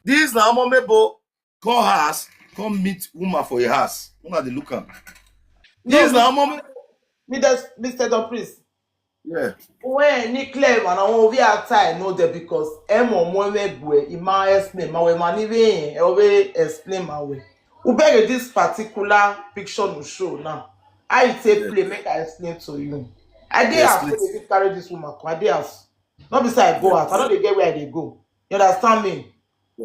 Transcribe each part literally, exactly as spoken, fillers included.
This na Omomebo come house, come meet woman for a house. Una dey look am. This na Omomebo. Mister Don Prince. Yeah. When ni clear man, I want we are tired no there because emo mo me gwe, I ma explain ma we ma ni we, I will explain ma we. U beg this particular picture no show now. How it take play, make I explain to you. I dey ask you to carry this woman come. I dey ask. Not be say I go out. I no dey get where I dey go. You understand me?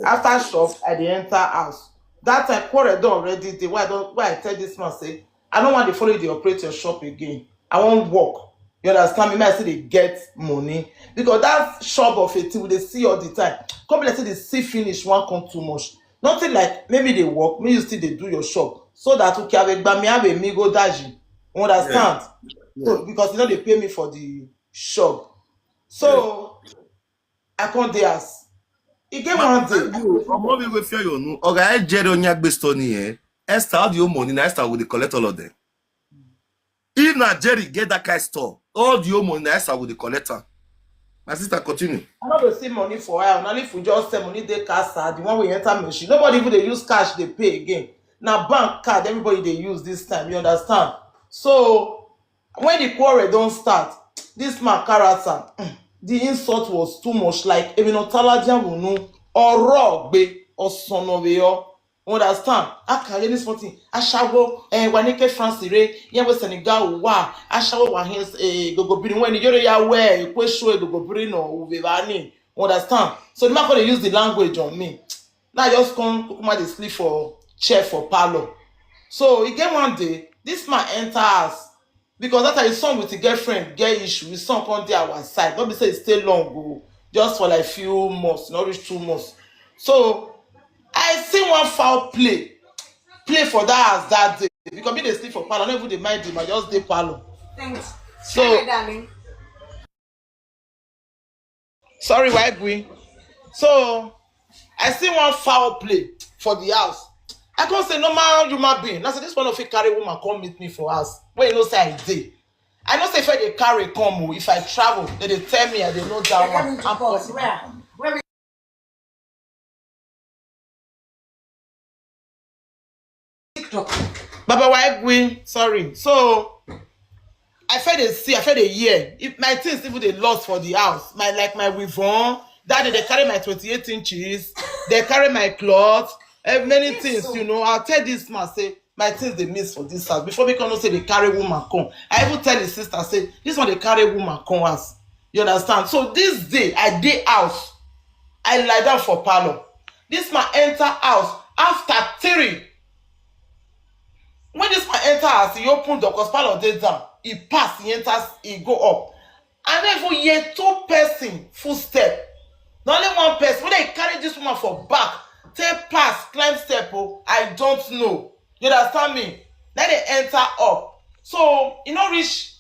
After shop, I dey enter house. That time, quarrel don already dey. Why I don, why I tell this man say, I no want to follow you dey operate your shop again. I wan work. You understand me? Me, I still dey get money. Because that shop of a thing we dey see all the time. Come be like say the see finish wan come too much. Nothing like maybe dey work, me you still dey do your shop. So that you can have a gbami have a migo daji. You understand? So because you know they pay me for the shop. So I come dey house. E get one day. Omo mi wey fear you no. Oga e Jerry Onyagbe store ni eh. Esther, all the old money na Esther will dey collect all of them. If na Jerry get that kind store, all the old money na Esther will dey collect am. My sister, continue. I no dey see money for her. Only if we just sell money dey cash her, the one we enter machine. Nobody even dey use cash dey pay again. Na bank card everybody dey use this time. You understand? So when the quarrel don start, this man character, the insult was too much. Like even Otaladia Wunu, Orogbe, Osonoveo. Understand? I can hear this one thing. Ashawo, eh, Wanike France re, yeah, we Senegal, wa, Ashawo, wa here, eh, go go be when you ya we, question go go be no, we bani. Understand? So the man gonna use the language on me. Now I just come, come out dey sleep for chair for parlor. So e get one day, this man enter house because that time his son with his girlfriend get issue. His son come dey our side. No be say e stay long o, just for like few months, not reach two months. So I see one foul play, play for that house that day because me dey sleep for parlor. I no even dey mind him. I just dey parlor. Thanks. So, sorry, why we? So I see one foul play for the house. I come say normal human being. I say this one no fit carry woman come meet me for house. When you know say I dey. I know say if I dey carry come o, if I travel, they dey tell me I dey know that one. I'm possible. Baba Waigui, sorry. So I feel dey see, I feel dey hear. If my things even dey lost for the house, my, like my weave on, that day they carry my twenty-eight inches, they carry my cloth, eh, many things, you know. I'll tell this man say my things dey miss for this house. Before we come know say they carry woman come, I even tell his sister say this one dey carry woman come house. You understand? So this day I dey house, I lie down for parlor. This man enter house after three. When this man enter house, he open door cause parlor dey down. He pass, he enter, he go up. I no even hear two person footstep. Na only one person wey dey carry this woman for back, take pass, climb step o, I don't know. You understand me? Na dey enter up. So e no reach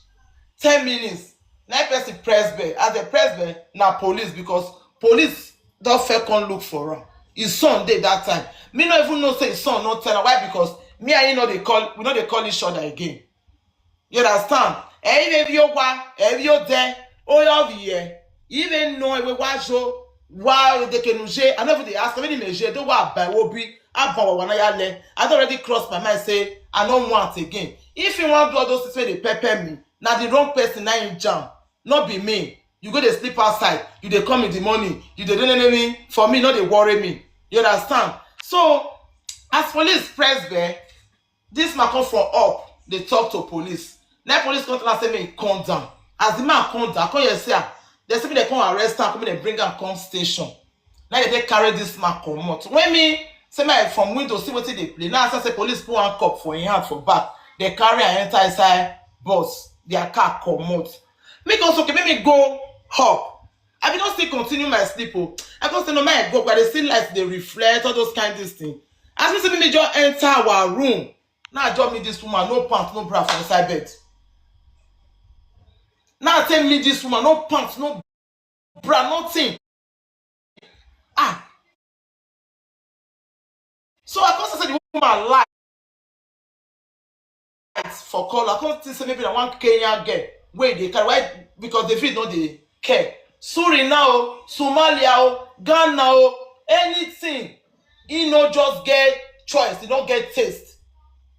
ten minutes. Na person press bell. As they press bell, na police because police don first come look for am. His son dey that time. Me no even know say his son no tell am. Why? Because me and him no dey call, we no dey call each other again. You understand? Ẹ i vbe vbi owa, ẹ i vbe odẹ, oyọ vbiẹ. I vbe nọ ẹvbo wa yo, wa odeke ne u ye, I no even dey ask, vbene imẹ ye, do wa ba ẹvbo bi, a ban wa wa na ya lẹ. I don already cross my mind say I no want again. If he wan do all those things wey dey pepper me, na the wrong person na him jam, no be me. You go dey sleep outside, you dey come in the morning, you dey do anything for me, no dey worry me. You understand? So, as police press bell, this man come from up, dey talk to police. Na police come tell am say make he come down. As the man come down, come here say, ah, they say make they come arrest am, come make they bring am come station. Na they take carry this man comot. When me say my from window see wetin dey play. Now I say police put handcuff for him hand for back. They carry am enter inside bus, their car comot. Me go, okay, make me go up. I bin don still continue my sleep o. I go say no, my God, I dey see light dey reflect, all those kind this thing. As me say make me just enter our room. Now I just meet this woman, no pants, no bra for inside bed. Now I say meet this woman, no pants, no bra, nothing. Ah. So I come say the woman lie for call. I come think say maybe na one Kenyan girl wey dey carry. Why? Because David no dey care. Suriname o, Somalia o, Ghana o, anything, he no just get choice, he no get taste.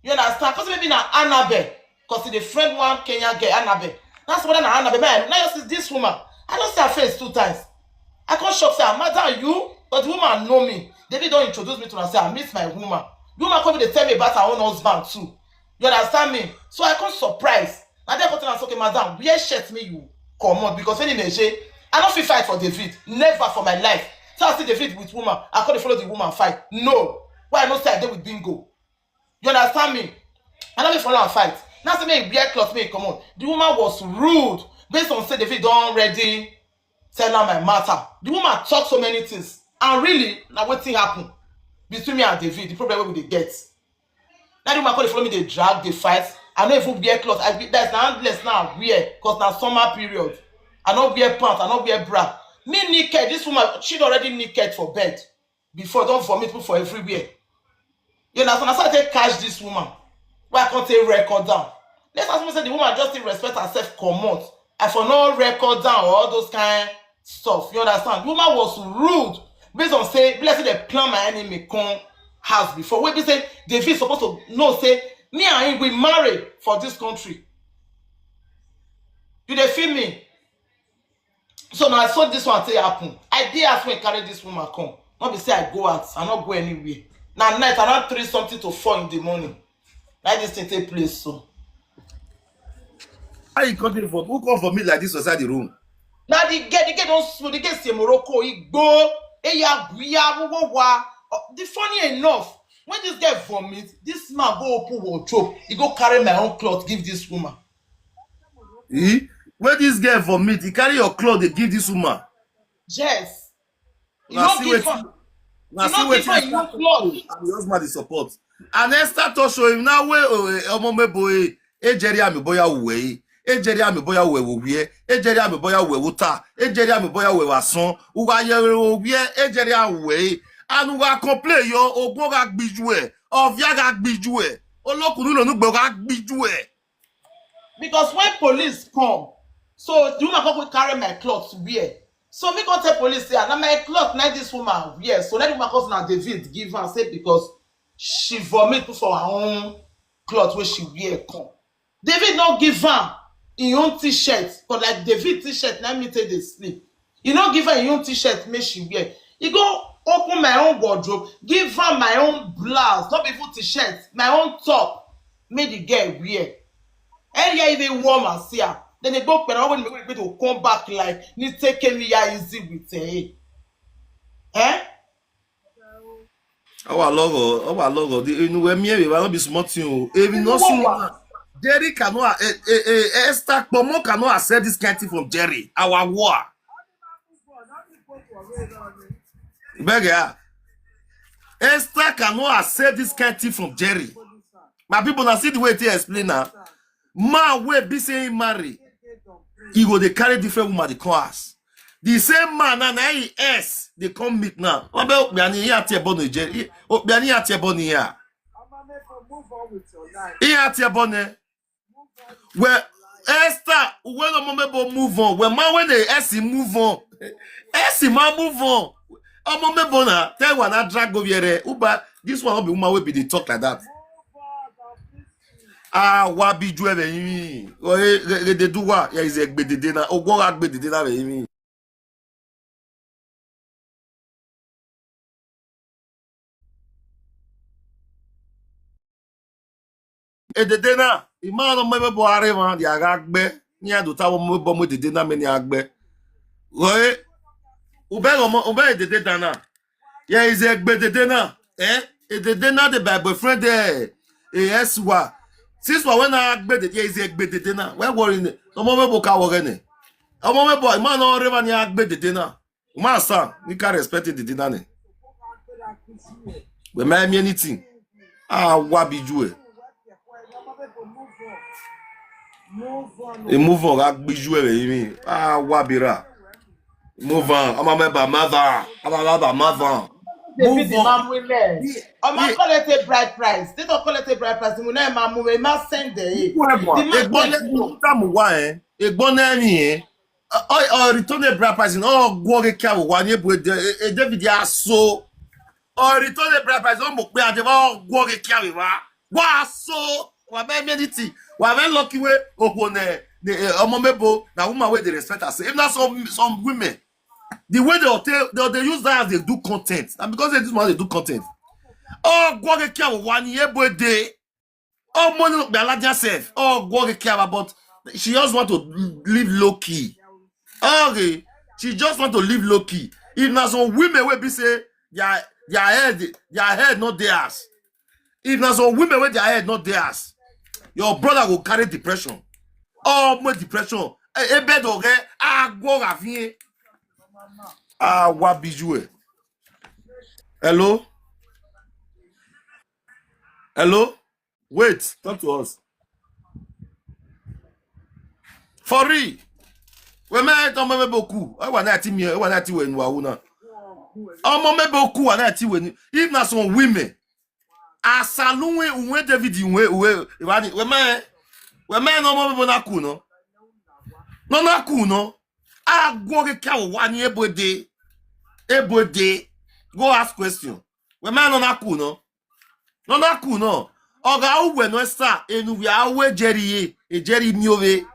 You understand? Because maybe na Annabel, because he dey friend one Kenyan girl, Annabel. That's why na Annabel. Man, now you see this woman. I don see her face two times. I come shock say, "Ah, madam, you?" But the woman know me. David don introduce me to her, say, "I miss my woman." The woman come dey tell me about her own husband too. You understand me? So I come surprise. Na there I come tell am say, "Okay, madam, wear shirt make you comot, because when he say, I no fit fight for David. Never for my life. So I see David with woman, I come dey follow the woman fight. No. Why I no say I dey with Bingo?" You understand me? I no fit follow am fight. Now say make he wear cloth, make he comot. The woman was rude based on say David don already tell am my matter. The woman talk so many things. And really, na wetin happen between me and David, the problem wey we dey get. Now the woman come dey follow me, dey drag, dey fight. I no even wear cloth. I be, that's na handless now I wear, 'cause na summer period. I no wear pants, I no wear bra. Me naked, this woman, she already naked for bed. Before, don vomit put for everywhere. You understand? Na so I take catch this woman. Why I can't take record down? Let's assume say the woman just still respect herself, comot. I for no record down or all those kind stuff. You understand? The woman was rude based on say, be like say they plan my enemy come house before. Wey be say David supposed to know say me and him we marry for this country. You dey feel me? So na so this one take happen. I dey house when carry this woman come. No be say I go out, I no go anywhere. Na night around three something to four in the morning. Na this thing take place so. How you come dey for who come for me like this outside the room? Na the girl, the girl don smell, the girl say Morocco, Igbo, Eya, Guya, Wowowa. The funny enough, when this girl vomit, this man go open wardrobe, he go carry my own cloth give this woman. Eh? When this girl vomit, he carry your cloth, they give this woman. Yes. You no give her. Now see what you cloth. And the husband is support. And Esther to show him now where Omomebo, Ejeri Ami Boya Uwe, Ejeri Ami Boya Uwe Uwe, Ejeri Ami Boya Uwe Uta, Ejeri Ami Boya Uwe Wason, Uwa Yere Uwe, Ejeri Uwe. And Uwa complain yo, Ogbo ga gbijue, Ovia ga gbijue, Olokunu Lonugbe ga gbijue. Because when police come, so the woman come go carry my cloth wear. So me come tell police say, "Ah, na my cloth na this woman wear." So let the woman come say na David give am, say because she vomit put for her own cloth wey she wear come. David no give am him own t-shirt, but like David t-shirt na me take dey sleep. He no give her him own t-shirt make she wear. He go open my own wardrobe, give her my own blouse, not even t-shirt, my own top, make the girl wear. Earlier even warm and see her. Then they go pẹ̀lú when they go to come back like ni take me ya easy with her. Eh? Our logo, our logo. The inu we me we no be small thing o. Even no small. Jerry cannot, eh, eh, eh, Esther Pomo cannot accept this kind thing from Jerry. Our war. Beg ya. Esther cannot accept this kind thing from Jerry. My people, now see the way they explain now. Man wey be say he marry, he go dey carry different woman dey come house. The same man now, na him ex dey come meet now. Wọ́n bẹ Okpiani, he ati ẹbọ ne Jerry. Okpiani, he ati ẹbọ ne ya. He ati ẹbọ ne. Well, Esther, when Omomebo move on, when man when the ex move on, ex man move on. Omomebo na, tell one na drag over here. Uba, this one no be woman wey be dey talk like that. A wa bi ju ẹvbe rinmwi. Ghe dede uwa, ya ize gbe dede na, ogbọ gha gbe dede na vbe rinmwi. Edede na, ima ne ọmọ ẹvbo a rre emwa dia gha gbe, iran do ta ọmọ ẹvbo mu edede na mẹ ne a gbe. Ghe, ubẹ edede dan na. Ya ize gbe edede na, eh? Edede na dey by boyfriend, eh, ex wa. Since wa wẹ na gbe edede, ya ize gbe edede na. Wẹ worry ne. Ọmọ mwẹ bo ka wọ ghẹ nẹ. Ọmọ mwẹ bo, ima ne ọ rre emwa ne a gbe edede na. Uma sa, ni ka respect edede na nẹ. Wẹ ma miẹn anything. A wa bi ju ẹ. E move on gha gbe ju ẹ vbe rinmwi. A wa bi ra. Move on. Ọmọ mẹ ba ma va. Ọmọ mẹ ba ma va. David ma mu imẹ. Ọmọ collect a bride price. They don't collect a bride price. Mu na ma mu, ma send there. Egbon ne ta mu wa, eh. Egbon ne mi, eh. Ọ, ọ, ọ return the bride price, ọ guọghọ ekia vbe owa ni ebo e De-, e, e David ya so. Ọ return the bride price, ọ mu okpia dee, ọ guọghọ ekia vbe evba. Wa so, wa mẹ miẹn anything, wa mẹ lucky wẹ okhuo nẹ, nẹ, eh, ọmọ mebo, na woman wey dey respect herself. If na some, some women, the way they take, they, they use that as they do content. Na because they do, they do content. Ọ guọghọ ekia vbe owa ni ebo e De. Ọmọ ni okpia ladian sef. Ọ guọghọ ekia vbe, but she just want to live low key. Okay, she just want to live low key. If na some women wey be say their, their head, their head no dey house. If na some women wey their head no dey house, your brother go carry depression. Ọmọ depression. E, e bed ọghẹ, a guọghọ aviẹn. A wa bi ju ẹ. Hello? Hello? Wait, talk to us. For real. Wẹ mẹ ọmọ mebo ku, ẹ wa na ti miẹn, ẹ wa na ti wẹ nu awu na. Ọmọ mebo ku, wa na ti wẹ ni. If na some women, asalu wẹ, uwẹ David, uwẹ, uwẹ, Iwani, wẹ mẹ, wẹ mẹ ne ọmọ mebo na ku nọ. Nọ na ku nọ. A guọghọ ekia vbe owa ni ebo e De. Ebo e De. Go ask question. Wẹ mẹ nọ na ku nọ. Nọ na ku nọ. Ọ gha ru wẹ nọ Esther, enu vbe a ru Jerry ye, Jerry miovbe.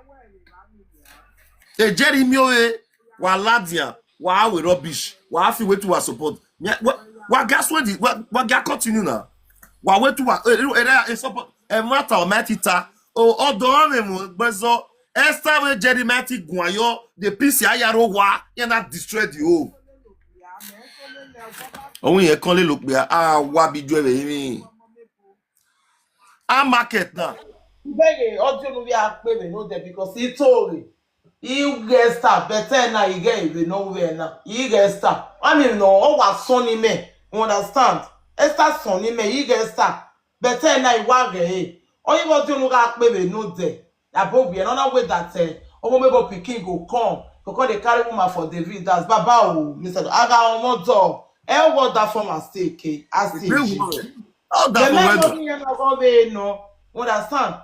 Jerry miovbe, wa ladian, wa ru rubbish, wa fi wẹ te uwa support. Mia-, wa, wa ga suẹn di, wa, wa ga continue na. Wa wẹ te uwa, eh, eh, eh, eh, support. Ẹmwata ọ ma ti ta. O, ọdọ ọmwẹ mu gbẹzọ. Esther vbe Jerry ma ti guan yọ, the peace a ya rre owa, iran na destroy the whole. Ọwẹn yẹn kọn lele okpia, a wa bi ju ẹvbe emwi. A market na. Bẹghe, ọdiọn unu vbe a kpe vbe nodẹ because I to rre. I ghẹ Esther, but ẹ na I ghẹ vbe ne ọ ru vbe na. I ghẹ Esther. Ami nọ, ọ wa sọn ni mẹ. You understand? Esther sọn ni mẹ, I ghẹ Esther. But ẹ na I wa ghẹ ẹre. Ọ yevbe ọdiọn unu gha kpe vbe nodẹ. Abo wiẹ, nọ na wẹ that, eh, ọmọ mebo pikin go come, go come dey carry woman for David, that's baba o, Mister Do-, a gha ọmọ dọ, ẹ wọ da former stake, a stake. All that for well. Mẹ mẹ no ni yẹn na gọ vbe nọ, understand?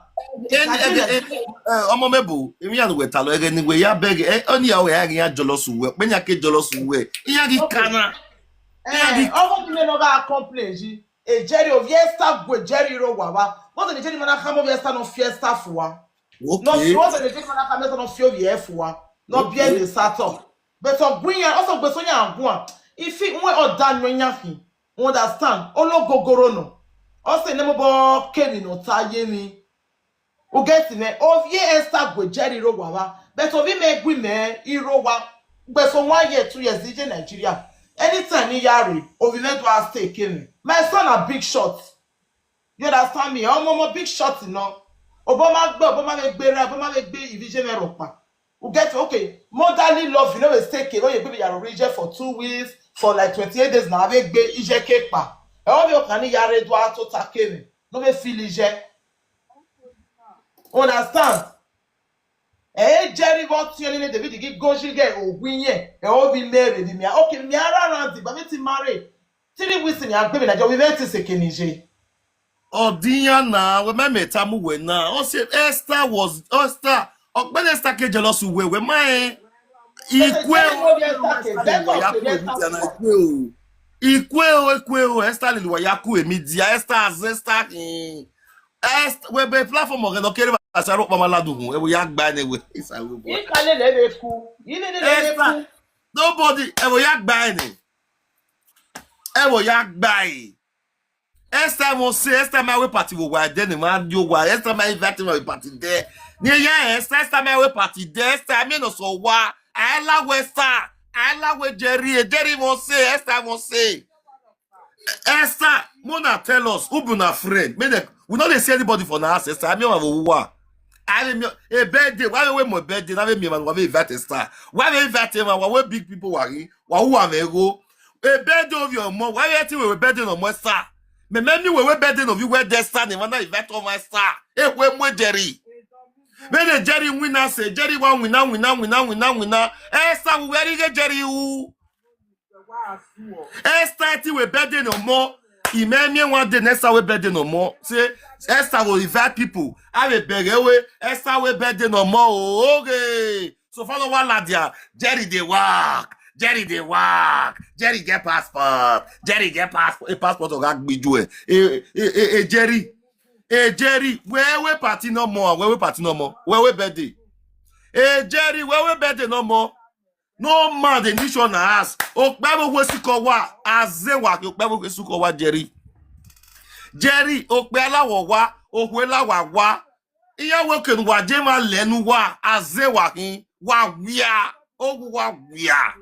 Ẹni, ẹni, ẹni, eh, ọmọ mebo, emwi ya ne uwẹ talọ, ẹghẹ ne uwẹ ya bẹghe, eh, ọni ya wẹ ya ghi ya jealous uwẹ, ọkpẹn ya ke jealous uwẹ, iran ghi kana. Iran ghi, eh, ọmọ ni mẹ nọ gha complain yi. E Jerry, ovbi Esther gue Jerry rre owa vba. Vbọzẹ ne Jerry ma na khama ovbi Esther ne ọ fi Esther fua. Okay. Nọ, vbọzẹ ne Jerry ma na khama Esther ne ọ fi ovbi ẹre fua. Ne ọ biẹ ne Saturn. But ọ gu iran, ọ sẹ gbe sẹ iran guan. Ifi wọn ọ da nuẹn iran khin. You understand? Ọ lo gogoro nọ. Ọ sẹ ne mobọ kevbe ne ọ ta ye emwi. U get mẹ, ovbi Esther gue Jerry rre owa vba, but ovbi mẹ gu mẹ rre owa, gbẹso one year, two years, I ye Nigeria. Anytime I ya rre, ovbi mwẹ do a stay ke mwẹ. My son na big shot. You understand me? Ọmọ, ọmọ big shot nọ. Obọ ma gbe, obọ ma vbe gbe ra, obọ ma vbe gbe ivbi iye mwẹ rhọkpa. U get, okay, motherly love, you know, we stay ke, oh, you be ya rre iye for two weeks, for like twenty-eight days now, vbe gbe iye ke kpa. Ẹ, ovbi ọkan ni ya rre do a tota ke mwẹ. No be feel iye. Understand? Ẹ, Jerry vbe ọ tiẹn nene David ghi goji ghe owa iyẹn, ẹ, ovbi Mary vbe mia. Okay, mia ra rhan di, ba vbe ti marry. Three weeks ni a gbe vbe Nigeria, ovbi mwẹ ti sẹ ke ni ye. Ọ dian na, wẹ ma mẹ ta mu wẹ na. Ọ sẹ Esther was, Esther, ọkpẹn Esther ke jealous uwẹ, wẹ ma rẹn. Ikue o, Esther lele uwa ya ku e media na, ikue o. Ikue o, ikue o, Esther lele uwa ya ku e media, Esther as Esther hin. Esther, wẹ be platform ọghẹ nọ kere vbe asa ro kpama ladu hun, ẹ wo ya gba ne we. Isa we bo. Ika lele vbe ku, I lele vbe ku. Esther, nobody, ẹ wo ya gba ne. Ẹ wo ya gba e. Esther won't say, Esther ma wẹ party vbe owa ẹdẹ ne ma di owa, Esther ma invite ma wẹ party dẹ. Ni ya Esther, Esther ma wẹ party dẹ, Esther, I mean, ọsọ wa. I love Esther. I love Jerry. Jerry won't say, Esther won't say. Esther, mona tell us, who be una friend? Make them, we no dey see anybody for our house, Esther. I mean, wa. I mean, a birthday, why we more birthday? Na we me man, wa we invite Esther. Why we invite him? Wa we big people, wa he. Wa who am ego? A birthday of your mom. Why we think we birthday no more, Esther? Me, me, me, we, we birthday no, we wear this Esther, ne man invite all my Esther. Hey, we more Jerry. When the Jerry win, I say, Jerry one win, win, win, win, win, win. Esther, we wear Jerry who? Esther ti we birthday no more. Imẹ miẹn one day ne Esther we birthday no more. Say, Esther go invite people. I will beg away. Esther we birthday no more. Oh, okay. So far, no one ladian. Jerry dey work. Jerry dey work. Jerry get passport. Jerry get passport. A passport ọ gha gbe ijuẹ. E, e, e, e, Jerry. E Jerry, wẹ wẹ party no more. Wẹ wẹ party no more. Wẹ wẹ birthday. E Jerry, wẹ wẹ birthday no more. No man dey need your ass. Okpẹ vbe okhuo esikọ wa. Aze wa khin okpẹ vbe okhuo esikọ wa, Jerry. Jerry, okpẹ la wọ wa. Okhuo la wa wa. Iran wẹ okenu wa je ma lẹ ne uwa, aze wa khin, wa wia, oghu wa wia.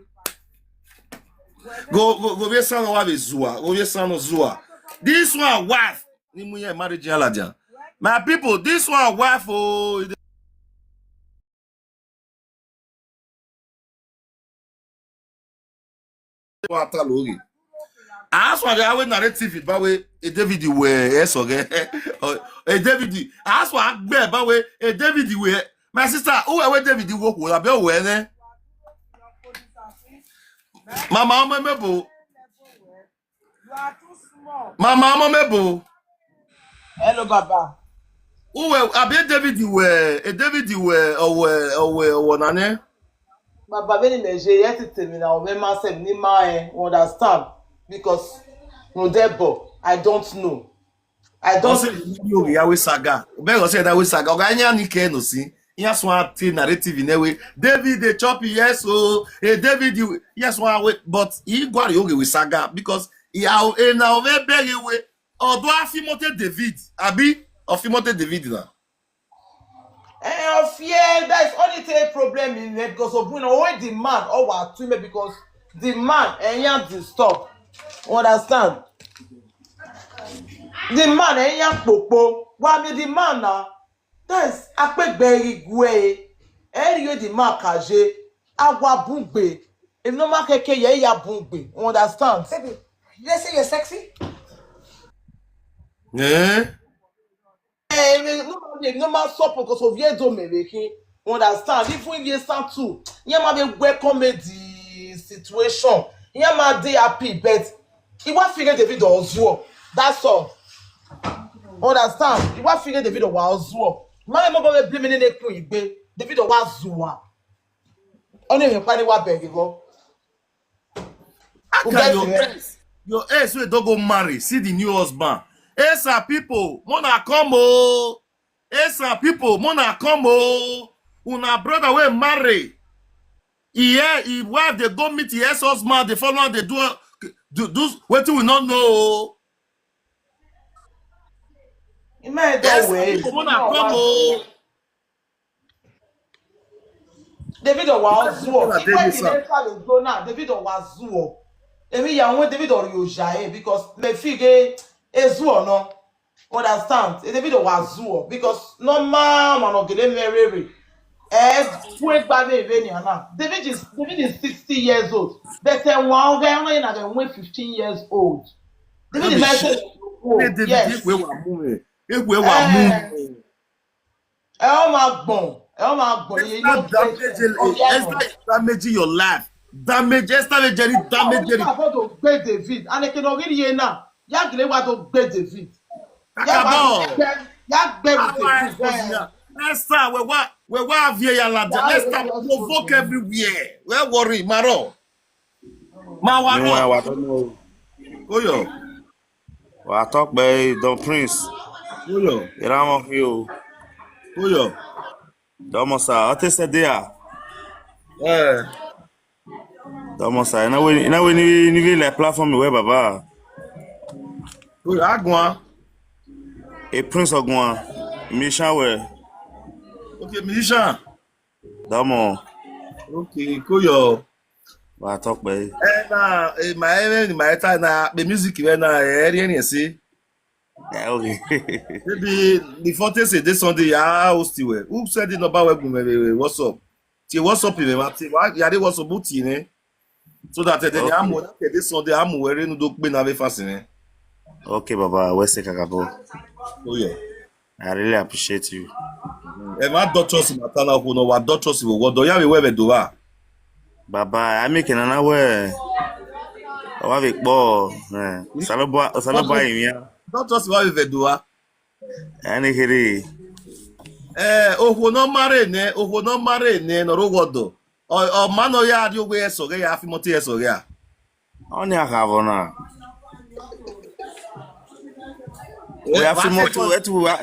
Go, go, go vbe esan nọ wa vbe zua, go vbe esan nọ zua. This one wife, ni mu iran marriage iran ladian. My people, this one wife o, wa ta loghe. Asua gha wẹ narrative ba wẹ e David wẹ ẹsọ ghẹ. E David, asua gbẹ ba wẹ e David wẹ. My sister, who wẹ David wo khuo, abi ọ wẹ nẹ? Mama ọmọ mebo. Mama ọmọ mebo. Hello, Baba. Who wẹ, abi e David wẹ, e David wẹ, ọ wẹ, ọ wẹ, ọ wẹ na nẹ? Baba, vbene imẹ ye, irẹn te tama emwi na, ọ mwẹ ma sẹ emwi ne ima rẹn, you understand? Because rhunmwuda ẹbọ, I don't know. I Ọ don't sẹ ne ọ ya wẹ saga. Bẹghe ọ sẹ ne a wẹ saga. Ọ gha yan ni kẹ ne osin. Iran suẹn a te narrative nẹ wẹ, David dey chop, yes o. E David, yes, one way, but I gualọ oghe wẹ saga because I, a, ena ọ mwẹ bẹghe wẹ, ọ do a fi imoto David, abi? Ọ fi imoto David na. Eh, of here, that is only take problem in there because of when only the man or what to me because the man and yan disturb. Understand? The man and yan popo. Why me the man now? That is akpegbe ghi gue. Ẹ rhie the man ka ye. A wa bun gbe. Emwi ne ọ ma kẹkẹ ye, ya bun gbe. You understand? Baby, you say you're sexy? Eh? Eh, emwi ne ọ ma, emwi ne ọ ma support because of ye do me vbe khin. You understand? Even if you sound too, iran ma vbe welcome the situation. Iran ma dey happy, but I wa fi ghe David ọ zuọ. That's all. Understand? I wa fi ghe David ọ wa zuọ. Ma vbe mobọ vbe blame nene kun igbe. David ọ wa zuọ. Ọni emwi ọkpa ni wa bẹghe vbọ. How can your ex, your ex wey don go marry, see the new husband? Esa people, mona come o. Esa people, mona come o. Una brother wey marry, he hear his wife dey go meet his ex-husband, dey follow am dey do, do, do wetin we no know o. Esa people, mona come o. David ọ wa zuọ. Ikpe kile fa le do na, David ọ wa zuọ. Emwi ya wẹ David ọ rhie oya ẹre because me fi ghe e zuọ nọ. Understand? E David ọ wa zuọ because normal man ọ gele mẹ rere. Ẹ gu egba vbe vbe nian na. David is, David is sixty years old. But ẹwaẹn ọghe, ọ na ye na ghe wẹ fifteen years old. David is nineteen years old. Yes. Ekhue wa mu mwẹ. Ekhue wa mu mwẹ. Ẹ ọ ma gbọn, ẹ ọ ma gbọn, iye Esther no damage, Esther is damaging your life. Damage, Esther vbe jẹri damage. Ẹ ọ ma gbọn, do gbe David, and eke ne ọ ghi rhie na, ya gele wa do gbe David. Akabọ. Ya gbe with David. Esther, we wa, we wa vie ya ladian. Esther provoke everywhere. We worry, maro. Ma wa rọ. Wa tọmọ. Oyo. Wa tọ kpẹ, Don Prince. Oyo. Iramọ khin o. Oyo. Dọmọ sa, ọ te sẹ de a. Eh. Dọmọ sa, ina we, ina we ni, ni vbe la platform wẹ baba. Oyo, a guan. E Prince Ọguan, musician wẹ. Okay, musician. Dọmọ. Okay, koyọ. Wa tọ kpẹ. Ẹ na, e ma ẹmwẹ ni ma ta na, kpe music mwẹ na, ẹ rhie ẹse. Eh, okay. Maybe before te sẹ de Sunday, ya host wẹ. Who send the number wẹ gun mwẹ vbe WhatsApp? Tie WhatsApp mwẹ, ma tie, wa ya de WhatsApp, but tie nẹ. So that, eh, then, okay, a mu, that, eh, this Sunday, a mu wẹ rre ne u do kpe na vbe fast nẹ. Okay, baba, wẹ sẹ kakabọ. Oh, yeah. I really appreciate you. Ẹ ma dọ trust ma ta na okhuo nọ, wa dọ trust vbe owọ dọ, ya vbe wẹ vbe do vba. Baba, a miẹn eke ne a na wẹ, ọ wa vbe kpọ, eh, Osanobua, Osanobua rinmwian. Dọ trust wa vbe vbe do vba. Ẹ ne kherhe. Eh, okhuo ne ọ ma rre nẹ, okhuo ne ọ ma rre nẹ ne ọ rre owa ọdọ. Ọ, ọ ma ne ọ ya rrie owa ẹsọghẹ ya fi imoto ẹsọghẹ a. Ọnii a kha vbọ na? Wẹ ya fi imoto, ẹ tu wa.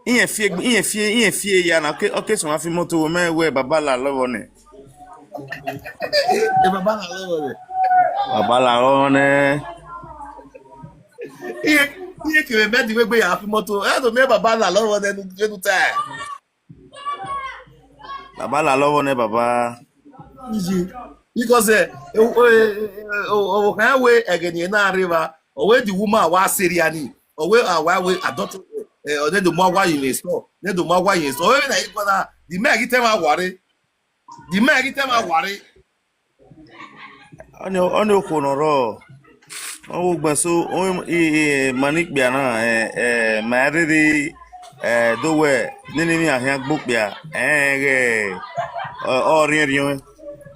Iran fi egbe, iran fi, iran fi eya na, ọ ke, ọ ke sẹ ọmwa fi imoto, wẹ mẹ wẹ baba lalọ vbọ nẹ. E baba lalọ vbọ nẹ. Baba lalọ vbọ nẹ. Iye, iye kevbe mẹ di wegbe ya fi imoto. Ẹ do mẹ baba lalọ vbọ nẹ nu, nu ta. Baba lalọ vbọ nẹ baba. Iye. Because, eh, eh, eh, eh, eh, ọ, ọ, ọ, khan wẹ ẹghẹ ne na rre evba, ọ wẹ the woman wa sẹ erriọ ni, ọ wẹ a wa wẹ adult, eh, ọ ne do mu awa ye store, ne do mu awa ye store. Ọ wẹ na yi kọ na, the man ghi te ma ware. The man ghi te ma ware. Ọnii, ọnii okhuo ne ọ rrọọ, ọ vbe ugbẹn so, ọ, i, i, ma ni kpia na, eh, eh, ma rhirhi, eh, do wẹ, nene emwi a khian gbe okpia, eh, ghẹ, ọ, ọ rhiẹnrhiẹn,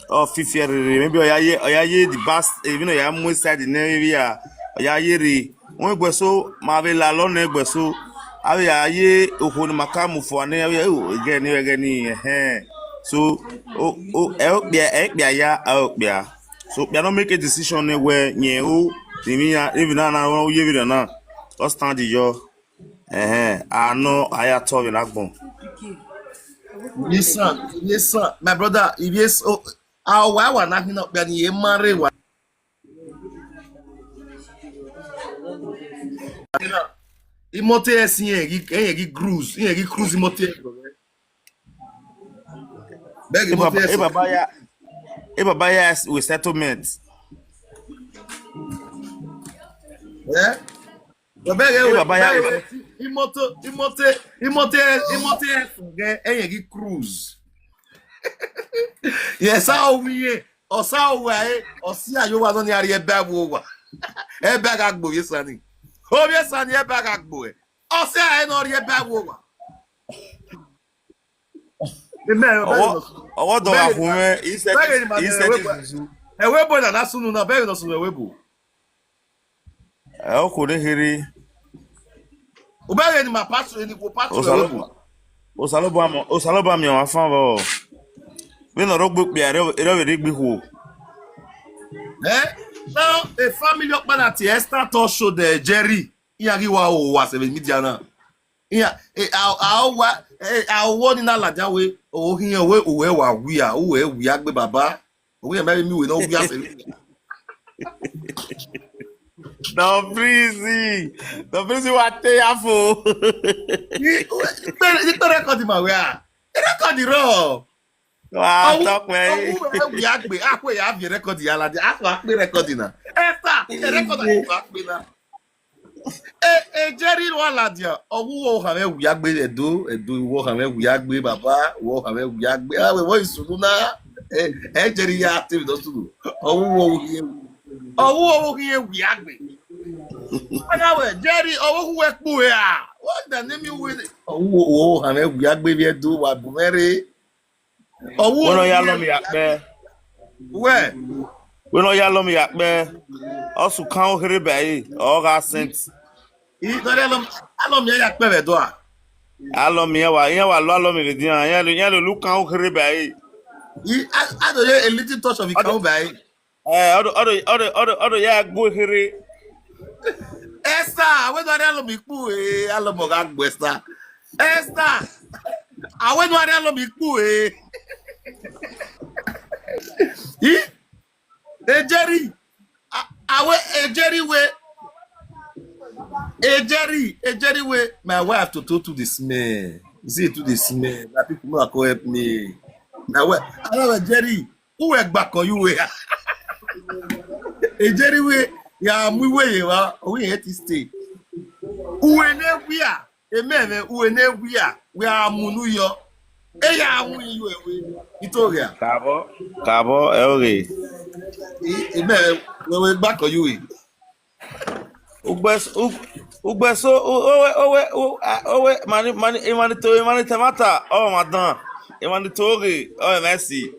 ọ fifiẹ rhirhi, maybe ọ ya ye, ọ ya ye the best, emwi ne ọ ya mu inside ne emwi a, ọ ya ye rre, Ugbẹn so, ma vbe lalọ nẹ ugbẹn so, a vbe ya ye okhuo ne ima ka mu fua nẹ, a vbe ya, "Oh, ẹghẹ ni, ẹghẹ ni, ẹhẹn." So, o, o, ẹ okpia, ẹ okpia ya, ẹ okpia. So, okpia ne ọ make decision nẹ wẹ, rẹn o, emwi iran, emwi na na, ọ ye vberriọ na, ọ stand yọ. Ẹhẹn, a nọ, a ya tọ vbe ne agbọn. Yes, sir. Yes, sir. My brother, if yes, oh, a wa wa na khin okpia ni ye ma rre wa. Imoto ẹse irẹn ghi, irẹn ghi cruise, irẹn ghi cruise imoto ẹse. Bẹghe imoto ẹse. E baba ya, e baba ya with settlement. Eh? Bẹghe e baba ya with imoto, imoto, imoto, imoto ẹse ghe, irẹn ghi cruise. Yes, a o wi ye. Ọ sa owa ẹre, ọ si aye owa nọ ni a rhie ẹbẹ vbe owa. Ẹbẹ gha gbe ovbi esa ni. Ovbi esa ni ẹbẹ gha gbe ẹre. Ọ si ẹre ne ọ rhie ẹbẹ vbe owa. Amen. Ọwọ, ọwọ dọ gha khu mwẹ, he said it, he said it zuzu. Ẹvbo ebo na na sunu na, bẹghe ne ọ sunu ẹvbo ebo. Ẹ okhuo ne kherhe. U bẹghe ne ima pastor, eni khuo pastor ẹvbo ebo. Osanobua, Osanobua miẹn ọmwa fan vbọ. Vbene ọ rre ogbe okpia, erha vbe rre egbe ikhuo. Eh? Now, a family ọkpa na tie Esther to show the Jerry. Iran ghi wa ho owa sẹ vbe media na. Iran, eh, a, a wa, eh, a wo ni na ladian wẹ, o khian wẹ, uwẹ wa wia, uwẹ wia gbe baba. Uwẹ ma mi wẹ ne ọ wia sẹ vbe media. Don Breezy, Don Breezy wa te ya fo. Ni, ni kpe, ni kpe record ma wẹ a. Record rọ. Wa tọkpẹ. Ọ, ọ, ọ, wẹ wia gbe, a kue ya viẹ record ya ladian, a kue a kpe record na. Esther, record a kue a kpe na. E, e Jerry wa ladian, ọ wu wo kha mwẹ wia gbe Ẹdo, Ẹdo wo kha mwẹ wia gbe baba, wo kha mwẹ wia gbe. A wẹ wo isunu na. E, e Jerry ya te vbe sunu. Ọ wu wo khian. Ọ wu wo khian wia gbe. Ana wẹ Jerry, ọ wo khu wẹ kpu ya. What the name you with? Ọ wu wo kha mwẹ wia gbe vbe Ẹdo wa bu mwẹ rre. Ọ wu wẹ ne ọ ya lọ mi ya kpẹ. Wẹ. Wẹ ne ọ ya lọ mi ya kpẹ. Ọ sẹ ukan okherhe ba ẹre, ọ gha sent. I, ne ọ ya lọ, a lọ mi ya kpẹ vbe Ẹdo a. A lọ mi iran wa, iran wa lọ a lọ mi vbe dian, iran lele ukan okherhe ba ẹre. I, a, a do ye a little touch of ikan ba ẹre. Eh, ọ do, ọ do, ọ do, ọ do, ọ do ya gbe okherhe. Esther, wẹ do a lọ mi kpu e, a lọ mọ gha gbe Esther. Esther, a wẹ do a lọ mi kpu e. I? E Jerry, a, a wẹ, e Jerry wẹ, e Jerry, e Jerry wẹ, my wife to, to, to dey smell. He say to dey smell. My people, una come help me. My wife, I love Jerry. Uwẹ gba kọ ye uwẹ. E Jerry wẹ, ya mu iwe ye wa, o wi he ti stay. Uwẹ ne wia. Emẹmwẹ, uwẹ ne wia, wẹ a mu unu yọ. E ya mu iyu ẹwe, ito ghia. Kabọ, kabọ, ẹ oghe. Emẹmwẹ, wẹ wẹ gba kọ ye uwẹ. Ugbẹn s-, u-, ugbẹn so, u-, owe, owe, u-, a, owe, mani, mani, emwa ni to, emwa ni tamata, ọ mwa dan, emwa ni to ghe, ọ mwa si.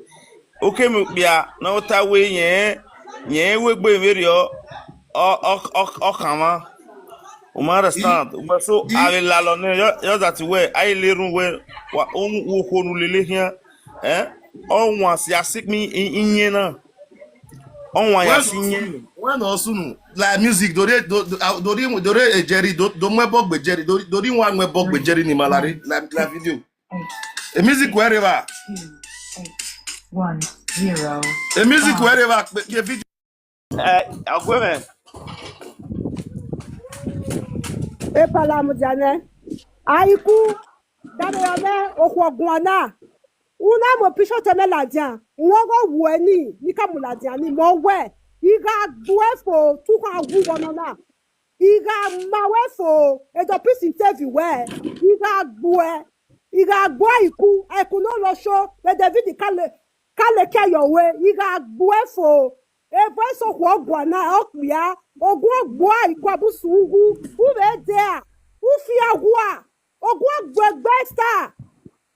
Ukemu okpia ne ọ ta wẹ yẹn, yẹn wegbe vberriọ, ọ, ọ, ọ, ọ khanmwa. U ma understand? Wẹ so, a vbe lalọ nẹ, yọ, yọ that wẹ, a i le erhunmwu wẹ, wa, okhuo ne u lele khian, eh? Ọ wan si a sikpin iyẹn na. Ọ wan ya si iyẹn. Wẹ nọ sunu, like music, do re, do, do, do re, do re, eh, Jerry, do, do mu ẹbọ gbe Jerry, do, do re wan mu ẹbọ gbe Jerry ni ma la re, like, like video. E music wẹ rre evba. One, zero. E music wẹ rre evba, kpe, kpe video. Eh, Aguemẹ. Epalamudia nẹ, Aiku, dade yọ mwẹ okhuo guan na, u na mu picture te mẹ ladian, u ọghe wuẹ ni, ni ka mu ladian ni, mẹ wẹ, I gha gbuẹ fo, tu kha wu vbe ọnọ na. I gha ma wẹ fo, Edo Peace interview wẹ, I gha gbuẹ, I gha gbuẹ Aiku, Aiku ne ọ lọ sho, vbe David ka le, ka leke yọ wẹ, I gha gbuẹ fo. Evo eso okhuo guan na, ọ kpia, oguan gbuẹ Aiku abusun ughu, u vbe dea, u fian owa, oguan gbuẹ gbe star.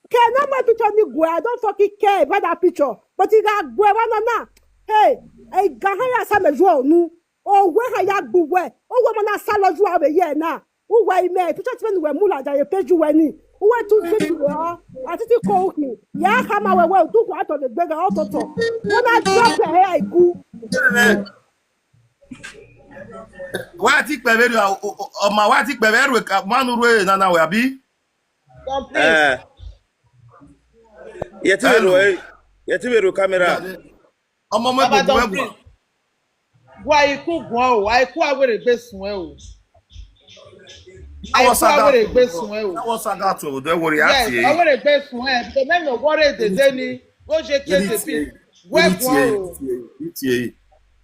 Ke ne ọ mu picture ni guẹ, I don't fucking care about that picture. But I gha gbuẹ vbe ọnọ na. Hey, I gha họn ya sa mẹ yuọ unu. Owẹ ha ya gbe uwẹ, owẹ ma na sa lọ yu avbe ye na. Uwẹ imẹ, picture ti mwẹ ne uwẹ mu ladian ye page uwẹ ni. Uwẹ tu video ọ, a titi ko ukhin. Ya khama wẹ wẹ, udu khua tọ ne egbe ghe ọ totọ. Wẹ na drop ẹ Aiku. Wa ti kpẹ vberriọ, ọ ma wa ti kpẹ vbe ẹrhu ka ma nu rre nana wẹ, abi? Don Prince. Eh. Ye ti vbe ro, ye ti vbe ro camera. Ọmọ mẹ Baba gbogbo Don ẹguan. Prince. Wa Aiku guan o, Aiku a were egbe suẹn o. Aiku a were egbe suẹn o. That was saga to, don't worry, yes, a were egbe suẹn. Because mẹ no worry dede ni, go je ke te pi. Wẹ guan o. Itie,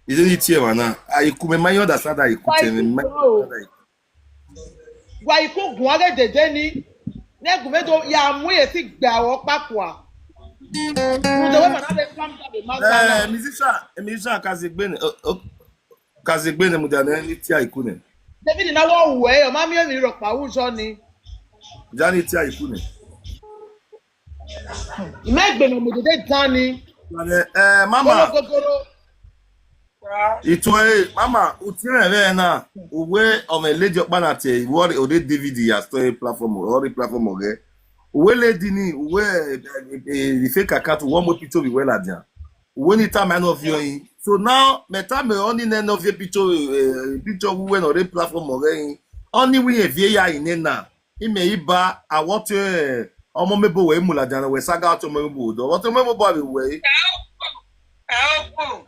itie, itie, itie, itie, man. Aiku, me ma understand Aiku, te me ma understand Aiku. Wa Aiku guan ghe dede ni, ne gu mẹ do ya mu esi gbe aro kpakua. Rhunmwuda wẹ ma na vbe calm down vbe ma sa na. Eh, musician, eh, musician, ka zegbe nẹ, o, o, ka zegbe nẹ, mudia nẹ, ni tie Aiku nẹ. David na wọ wẹ, ọ ma miẹn emwi rhọkpa ru zọ ni. Ja ni tie Aiku nẹ. Imẹ gbe ne mu dede dan ni. Eh, mama. Gogoro. Ituẹ, mama, u tie mwẹ vbe na, uwẹ ọmọ lady ọkpa na tie, uwẹ ọre David ya story platform, ọre platform ọghẹ. Uwẹ lady ni, uwẹ, eh, eh, eh, fake account, uwẹ mu picture vbe uwẹ ladian. Uwẹ ni tama nọ viọ yin. So now, mẹ tama ọni nẹ nọ viọ picture, eh, picture uwẹ nọ re platform ọghẹ yin. Ọni wẹ irẹn viọ ya yin nẹ na. Imẹ i ba, a wẹ ọtẹn, eh, ọmọ mẹ bo wẹ i mu ladian, wẹ saga ọtẹn ọmọ mẹ bo dọ. Ọtẹn ọmọ mẹ bo a vbe wẹ. Ẹ o, ẹ o.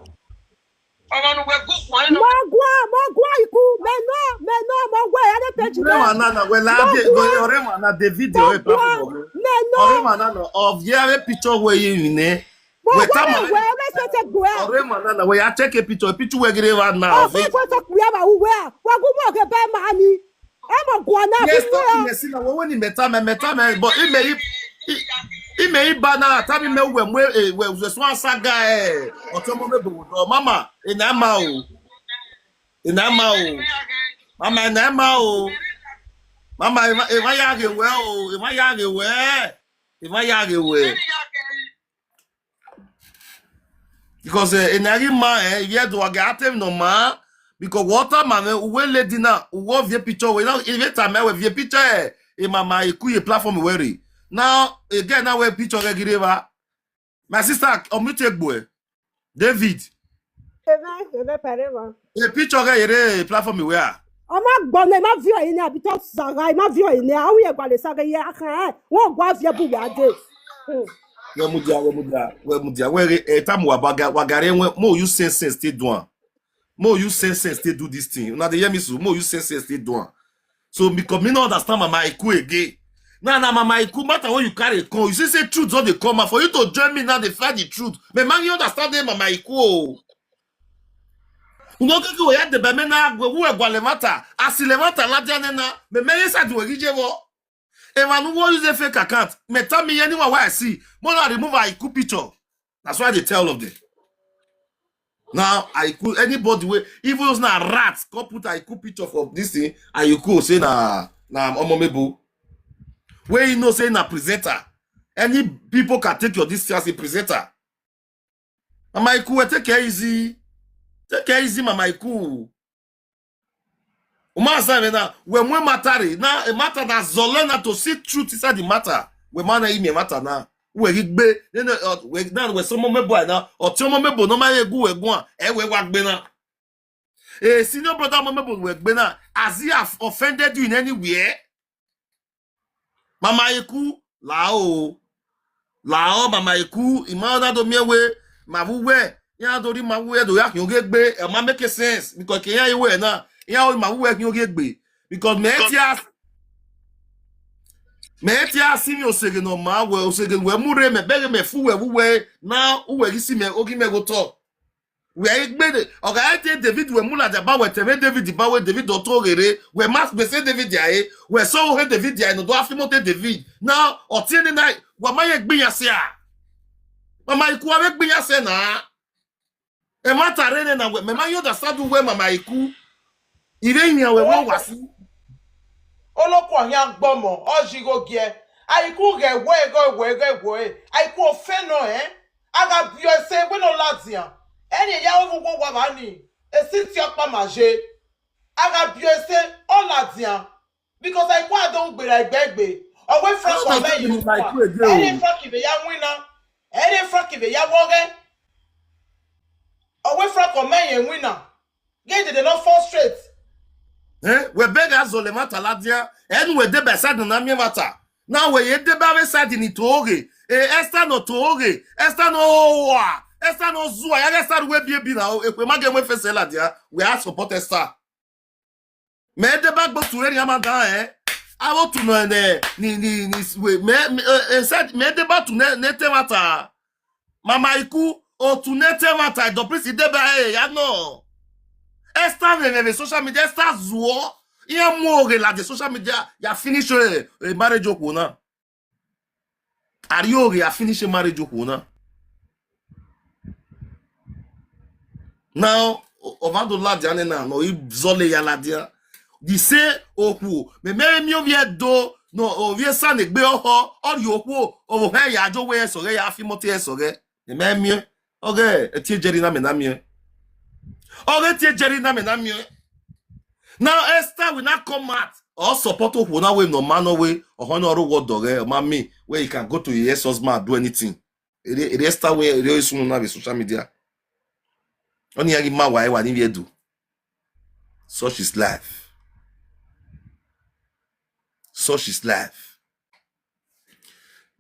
Ọmọ ne uwẹ gu kuan nọ. Mẹ guan, mẹ guan Aiku, mẹ nọ, mẹ nọ, mẹ wẹ ya ne page. Ọrẹ mwa na na, wẹ la de, ọrẹ mwa na David, ọrẹ papa wẹ. Mẹ nọ. Ọrẹ mwa na na, ọ viẹ avbe picture wẹ ye rin nẹ. Wẹ ta ma wẹ, wẹ sẹsẹ gbe. Ọrẹ mwa na na, wẹ ya check a picture, picture wẹ gere wa na. Ọ viẹ. Wẹ sọ kpia ba uwẹ, wẹ gu mọ ke ba ma ni. Ẹ mọ guan na. Yes, stop me, si na, wẹ wẹ ni mẹ ta mẹ, mẹ ta mẹ, but imẹ i, i, imẹ i ba na, ta mi mẹ wẹ mu, eh, wẹ, wẹ swan saga, eh, ọtẹn ọmọ mẹ bo dọ, mama, ena ma o. Ena ma o. Mama, ena ma o. Mama, emwa, emwa ya ghe wẹ o. Emwa ya ghe wẹ. Emwa ya ghe wẹ. Because, eh, ena ghi ma, eh, ivbi Ẹdo wa gha te emwi nọ ma. Because wẹ ọ tama mwẹ, uwẹ lady na, uwẹ ọ viẹ picture wẹ, na, ivbi tama wẹ viẹ picture, eh, emama Aiku ye platform wẹ rre. Now, again, na wẹ picture ghẹ ghi rre evba. My sister, unmute egbe ẹ. David. Amen, amen, pẹrẹ wa. E picture ghẹ ye rre platform wẹ a? Ọ ma gbọ nẹ, ma viọ ẹre nẹ, abi tọ zagha, ma viọ ẹre nẹ, a wi ẹgualọ saga ye akhan, ẹ, wọn gua viẹ bu wẹ a dee. Hmm. Wẹ mudia, wẹ mudia, wẹ mudia, wẹ ghe, eh, tamu wa ba ga, wa gare wẹ, mo use sense, sense take do am. Mo use sense, sense take do this thing. Una dey hear me so? Mo use sense, sense take do am. So because me no understand Mama Aiku again. Now, now Mama Aiku matter when you carry come, you see say truth don dey come out. For you to join me now, dey fight the truth. Me man, you understand them, Mama Aiku o. You no get where they be me na gwe, who e gwa le matter. Asi le matter la dia nena. Me me yes I do a gije wo. Emmanuel use a fake account. Me tell me anyone why I see. Mo na remove Aiku picture. That's why they tell all of them. Now, Aiku, anybody wey, even those na rats, come put Aiku picture for this thing, Aiku say na, na Omomebo. Wey he know say na presenter. Any people can take your this thing as a presenter. Mama Aiku, well, take care easy. Take care easy, Mama Aiku. U ma sa ẹmwẹ na, wẹ mu matter rre, na matter na zọlẹ na, to see truth inside the matter. Wẹ ma na imiẹn matter na, wẹ ghi gbe, nene, ọ, wẹ na, wẹ sẹ ọmọ mẹ boy na, ọtiẹn ọmọ mẹ bo ne ọ ma he gu wẹ guan, ẹ wẹ wa gbe na. A senior brother ọmọ mẹ bo wẹ gbe na, has he have offended you in any way? Mama Iku, lao, lao, Mama Iku, ima na do miẹn wẹ, ma vbe uwẹ, iran do rhie ima vbe uwẹ do ya khian oghian egbe, ọ ma make sense, because ke iran ye wẹ na, iran ru ima vbe uwẹ khian oghian egbe, because mẹ tie, mẹ tie a si mwẹ oseghe ne ọ ma wẹ, oseghe wẹ mu rre mẹ, bẹghe mẹ fu wẹ vbe uwẹ, na uwẹ ghi si mẹ, oghi mẹ ghe otọ. Wẹ i gbe de, ọ gha te David wẹ mu ladian ba wẹ te ẹmwẹ David ba wẹ David ọ to ghe rre, wẹ ma gbe sẹ David a re, wẹ sẹ ọvbokhan David a re ne ọ do gha fi imọto David. Na ọtiẹn nena, wa ma ye gbe iran sẹ a? Mama Iku, a vbe gbe iran sẹ na. Ẹmwata rre nena, wẹ, mẹ ma ye understand uwẹ, Mama Iku. I vbe yan wẹ vbe owa si. Olokhuo khian gbọmọ, ọ zẹ igho giẹ. Aiku ghẹ wẹ, ghẹ wẹ, ghẹ wẹ. Aiku ofẹn nọ, ẹn? A gha biẹ ẹse wẹ ne ọ ladian. Ẹni ya vbe uwu owa vba ni, esi tie ọkpa ma ye. A gha biẹ ẹse, ọ ladian. Because Aiku a do gberra egbe egbe. Ọ wẹ Frank ọmẹ ye winna. Ẹni Frank vbe ya winna. Ẹni Frank vbe ya wọghẹ. Ọ wẹ Frank ọmẹ ye winna. Ghe dede ne ọ fall straight. Eh, wẹ bẹghe a zọlọ ẹmwata ladian, ẹ ne uwẹ deba side ne a miẹn ẹmwata. Na wẹ ye deba avbe side ni to ghe, eh, Esther ne ọ to ghe, Esther ne ọ hoa, Esther ne ọ zua, ya ghe Esther ru ebiebi na, ekhue ma ghe mu efese ladian, wẹ a support Esther. Mẹ deba gbe otu rẹ Rhie Amada rẹn, avbe otu nọ nẹ, ni, ni, ni, wẹ, mẹ, mẹ, eh, eh, side, mẹ deba otu ne, ne te ẹmwata. Mama Iku, otu ne te ẹmwata, Don Prince deba ẹre ya nọ. Esther vbe, vbe, vbe social media, Esther zuọ, iran mu oghe ladian social media, ya finish, eh, eh, marriage okhuo na. A rhie oghe ya finish marriage okhuo na. Now, ọ, ọmwa do ladian nẹ na, ne ọ i zọlọ ya ladian. The same okhuo, mẹ, mẹ miẹn ovbi Ẹdo, ne ovbi Esa ne egbe ọhọ, ọ rhie okhuo, ọvbokhan ya jo wẹ ẹsọghẹ, ya fi imọto ẹsọghẹ. Mẹ ma miẹn, ọghe ẹtin Jerry na mẹ na miẹn. Ọghe ẹtin Jerry na mẹ na miẹn. Now Esther will not come out. Ọ support okhuo na wẹ ne ọ ma nọ wẹ, ọhọ na ọ rre owa ọdọ ghẹ, ọ ma mean wẹ he can go to his ex-husband and do anything. Erriọ, erriọ Esther wẹ, erriọ sunu na vbe social media. Ọni iran ghi ma wa ẹwa ni vbe Ẹdo. Such is life. Such is life.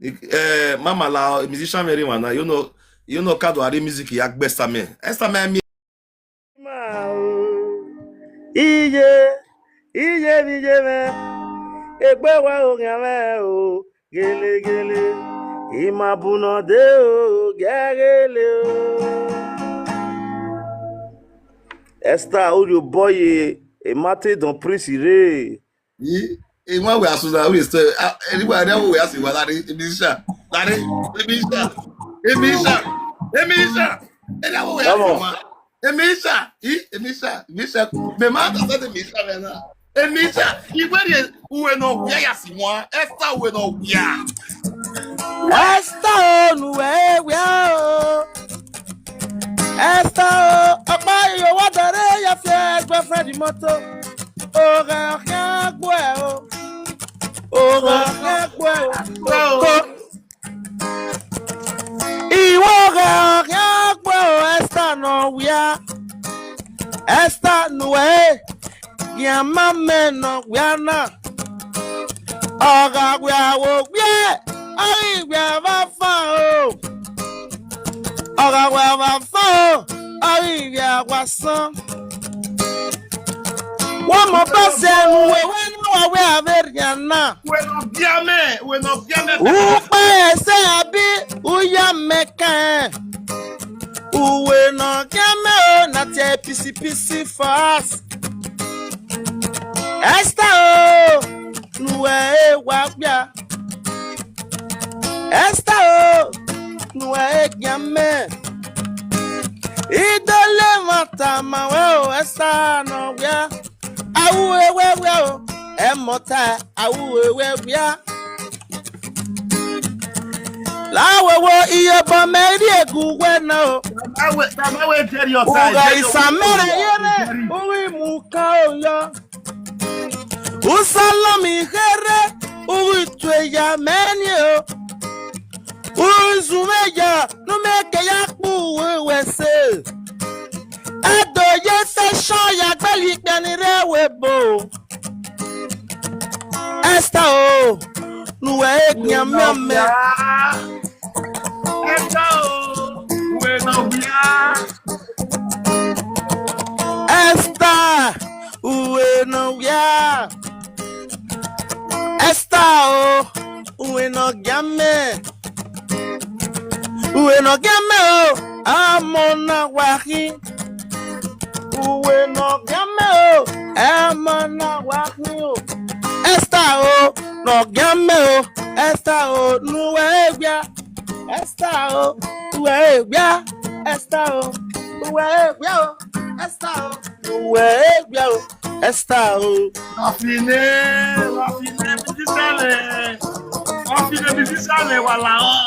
Eh, mama la, musician mwẹ rre emwa na, you know, you know, ka do a rhie music ya gbe Esther mẹ. Esther mẹ mi. Ma o, iye, iye vbe iye mwẹ, egbe wa oghian mwẹ o, gele, gele, ima bu nọ de o, gele o. Esther, u rhie obọ ye, emwa te Don Prince rre. I, emwa wẹ asu na, we stay. Ah, anyway, I never we ask you what that is. Emisha, that is, Emisha, Emisha, Emisha. Anyway, we ask you what. Emisha, i, Emisha, Emisha. Me ma ta sa Emisha me na. Emisha, i wẹ ye, uwẹ nọ wia ya si wan. Esther, uwẹ nọ wia. Esther o, ne uwẹ wia o. Esther o, ọkpa iyo wa dọre ya fi girlfriend imọto. Oghe ọ khian gbe uẹ o. Oghe ọ khian gbe uẹ o. Ko. Iwẹ oghe ọ khian gbe uẹ o, Esther nọ wia. Esther ne uwẹ Rhie Amada mẹ nọ wia na. Ọ gha wia wo wiẹ, ọ ghi wia vbe avan o. Ọ gha wia vbe avan o, ọ ghi wia vbe asọn. Wa mọ bẹsẹ ne uwẹ, wẹ ne wa wẹ avbe rhia na. Uwẹ ne ọ gia mẹ, uwẹ ne ọ gia mẹ. Ukpa ẹsẹ abi, u ya mẹ kan. Uwẹ ne ọ gia mẹ o, na tie pisi pisi for us. Esther o, ne uwẹ e wa wia. Esther o, ne uwẹ e gia mẹ. I do le mwa tama wẹ o, Esther nọ wia. Awu ewẹ wia o, ẹmọta awu ewẹ wia. La wẹ wo iye obọ mẹ rhie gu wẹ na o. Tama wẹ, tama wẹ Jerry ọta. Ugha Jerry isamẹrẹ yere, Jerry. U ghi mu kan o yọ. Usalọmi kherhe, u ghi tue ya mẹ ni o. U ghi zun mwẹ ya, ne u mẹ ke ya kpe uwu ẹse. Ẹdo ye fashion ya gbẹlẹ ikpia ni rre ẹvbo ebo. Esther o, ne uwẹ ghian miẹn mẹ. Esther o, uwẹ ne ọ wia. Esther, uwẹ ne ọ wia. Esther o, uwẹ ne ọ gia mẹ. Uwẹ ne ọ gia mẹ o, amọ na wa khin. Uwẹ ne ọ gia mẹ o, amọ na wa khin o. Esther o, ne ọ gia mẹ o, Esther o, ne uwẹ wia. Esther o, uwẹ wia. Esther o, uwẹ wia o. Esther o, uwẹ wia o. Esther o. Wa finẹ, wa finẹ, musician. Wa finẹ, musician, wa la ọ.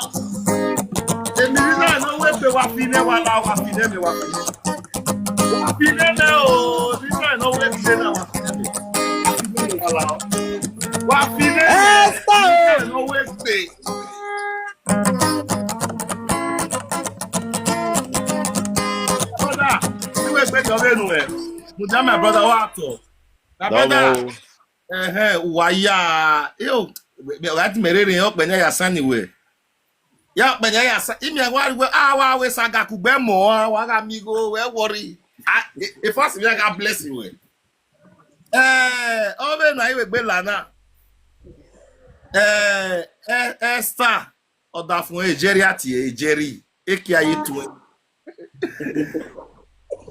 E musician ne ọ wegbe, wa finẹ, wa la, wa finẹ mẹ, wa finẹ. Wa finẹ mẹ o, musician ne ọ wegbe na, wa finẹ mẹ. Wa finẹ mẹ, musician ne ọ wegbe. Brother, iwe gbe jọ vbene uwẹ, mudia my brother, wa tọ. My brother, ẹhẹn, uwa ya, yo, ọ gha ti mẹ rere, ọkpẹ ne ya san ni wẹ. Ya ọkpẹ ne ya san, imiẹn wa ri wẹ, a wa wẹ saga kugbe mọ, a wa gha mi igho, wẹ worry. A, e, e fast me, I God bless you, wẹ. Eh, ọ vbe na iwe gbe la na. Eh, eh, Esther, ọdafẹn Ejeri a tie, Ejeri, ekia ye tuẹn.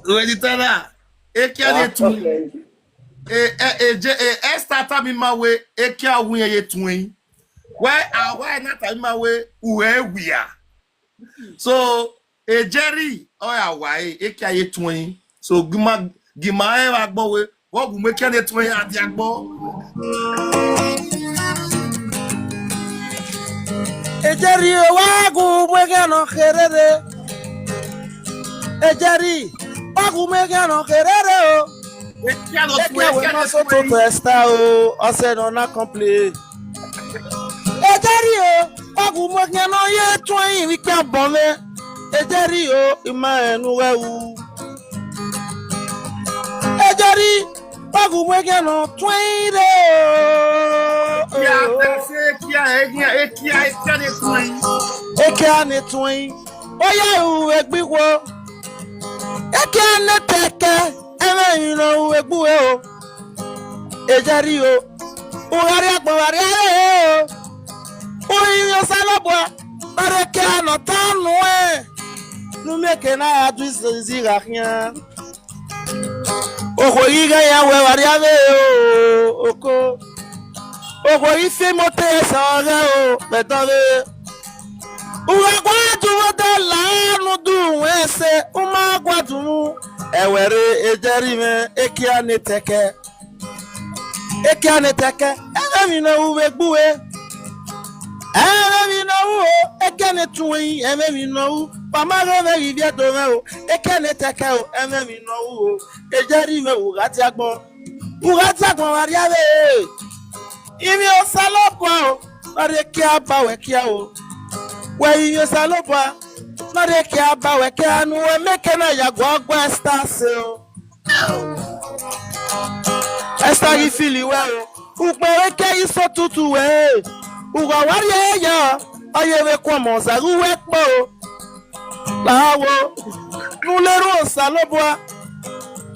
Uwẹ ni ta na, ekia ye tuẹn. Eh, eh, Eje-, eh, Esther tama ima wẹ, ekia uwẹ ye tuẹn. Wẹ, a wa na tama ima wẹ, uwẹ wia. So, Ejeri, ọ ya wa ẹre, ekia ye tuẹn. So, gima, gima ẹre vbe agbọn wẹ, vbọ gu mu ekia ne tuẹn a dia agbọn. Ejeri o, wa gu mu ekia nọ kherere. Ejeri, wa gu mu ekia nọ kherere o. Ekia nọ tuẹn, ekia nọ tuẹn. Ekia wẹ ma so toto Esther o, ọ sẹ ne ọ na complain. Ejeri o, wa gu mu ekia nọ ye tuẹn vbe ikpia bọ mwẹ. Ejeri o, ima rẹn ne uwẹ ru. Ejeri, wa gu mu ekia nọ tuẹn rre o. Ya ta se ekia, ekia, ekia, ekia ne tuẹn. Ekia ne tuẹn. Ọ ya ru egbe igho. Ekia ne tẹkẹ, ẹmwẹ emwi ne ọ ru egbe uwẹ o. Ejeri o, u gha rrie agbọn vbe arriae o. U rinmwian Osanobua, ọ rre ekia ne ọ ta nuẹn, ne u miẹn eke na ya du izizi gha khian. Okhuo ghi ghẹ ya wẹ vbe arriae o, oko. Okhuo ghi fi imoto ẹsẹ ọghẹ o, vbe ẹdọnvbe. U gha gua dunmwu odẹ la ne u du ruẹn ẹse, u ma gua dunmwu. Ẹwẹ rre Ejeri mwẹ, ekia ne tẹkẹ. Ekia ne tẹkẹ, ẹmwẹ emwi ne ọ ru vbe egbe uwẹ. Ẹmwẹ emwi ne ọ ru o, ekia ne tuẹn, ẹmwẹ emwi ne ọ ru. Wa ma ghe mwẹ ghi viẹ do mwẹ o, ekia ne tẹkẹ o, ẹmwẹ emwi ne ọ ru o. Ejeri mwẹ, u gha dia agbọn. U gha dia agbọn vbe arriae. Ivbi Osanobua o, ne ọ rrie ekia ba wẹ ekia o. Wẹ ivbi Osanobua, ne ọ rrie ekia ba wẹ ekia, ne uwẹ miẹn eke na ya gua gua Esther sẹ o. Esther ghi fili wẹ o, ukpọn vbe ekia ghi so tutu wẹ, u gha wa rrie ya, ọ ye vbe ku ọmọ zagha uwẹ kpo o. La wo, ne u na erhunmwu Osanobua.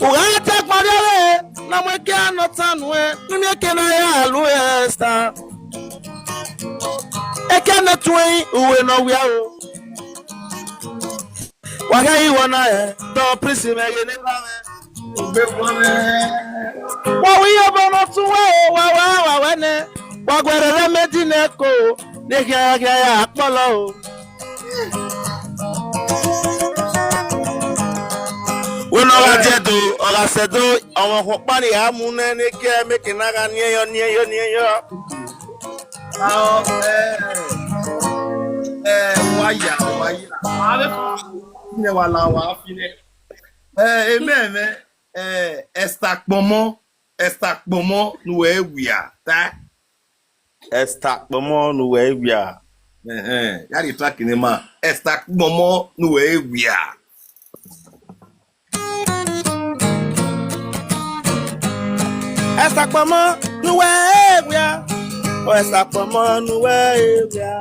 U gha ta ẹgbẹe arriae, ne a mu ekia ne ọ ta nuẹn, ne u miẹn eke na ya lu Esther. Ekia ne tuẹn, uwẹ ne ọ wia o. Wa gha yi wọ na rẹ, tọ prisi mwẹ ghe ne evba mwẹ. Wa wi obọ ne ọ tọn uwẹ o, wa wa wa wẹ nẹ. Wa guẹ rẹrẹ mẹ di nẹ ko, ne khian khian ya kpọlọ o. Wẹ ne ọ gha die do, ọ gha sẹ do, ọmwa ọkpa ni a mu nẹ ne ekia mẹ eke na gha niẹn yọ, niẹn yọ, niẹn yọ. Ao, eh, eh, wa ya, wa ya. Ave ne wa la wa finẹ. Eh, amen, amen. Eh, Esther Kpọnmọ. Esther Kpọnmọ ne uwẹ wia, ta. Esther Kpọnmọ ne uwẹ wia. Ẹhẹn, ya rhie track ne ma. Esther Kpọnmọ ne uwẹ wia. Esther Kpọnmọ ne uwẹ wia. O Esther Kpọnmọ ne uwẹ wia.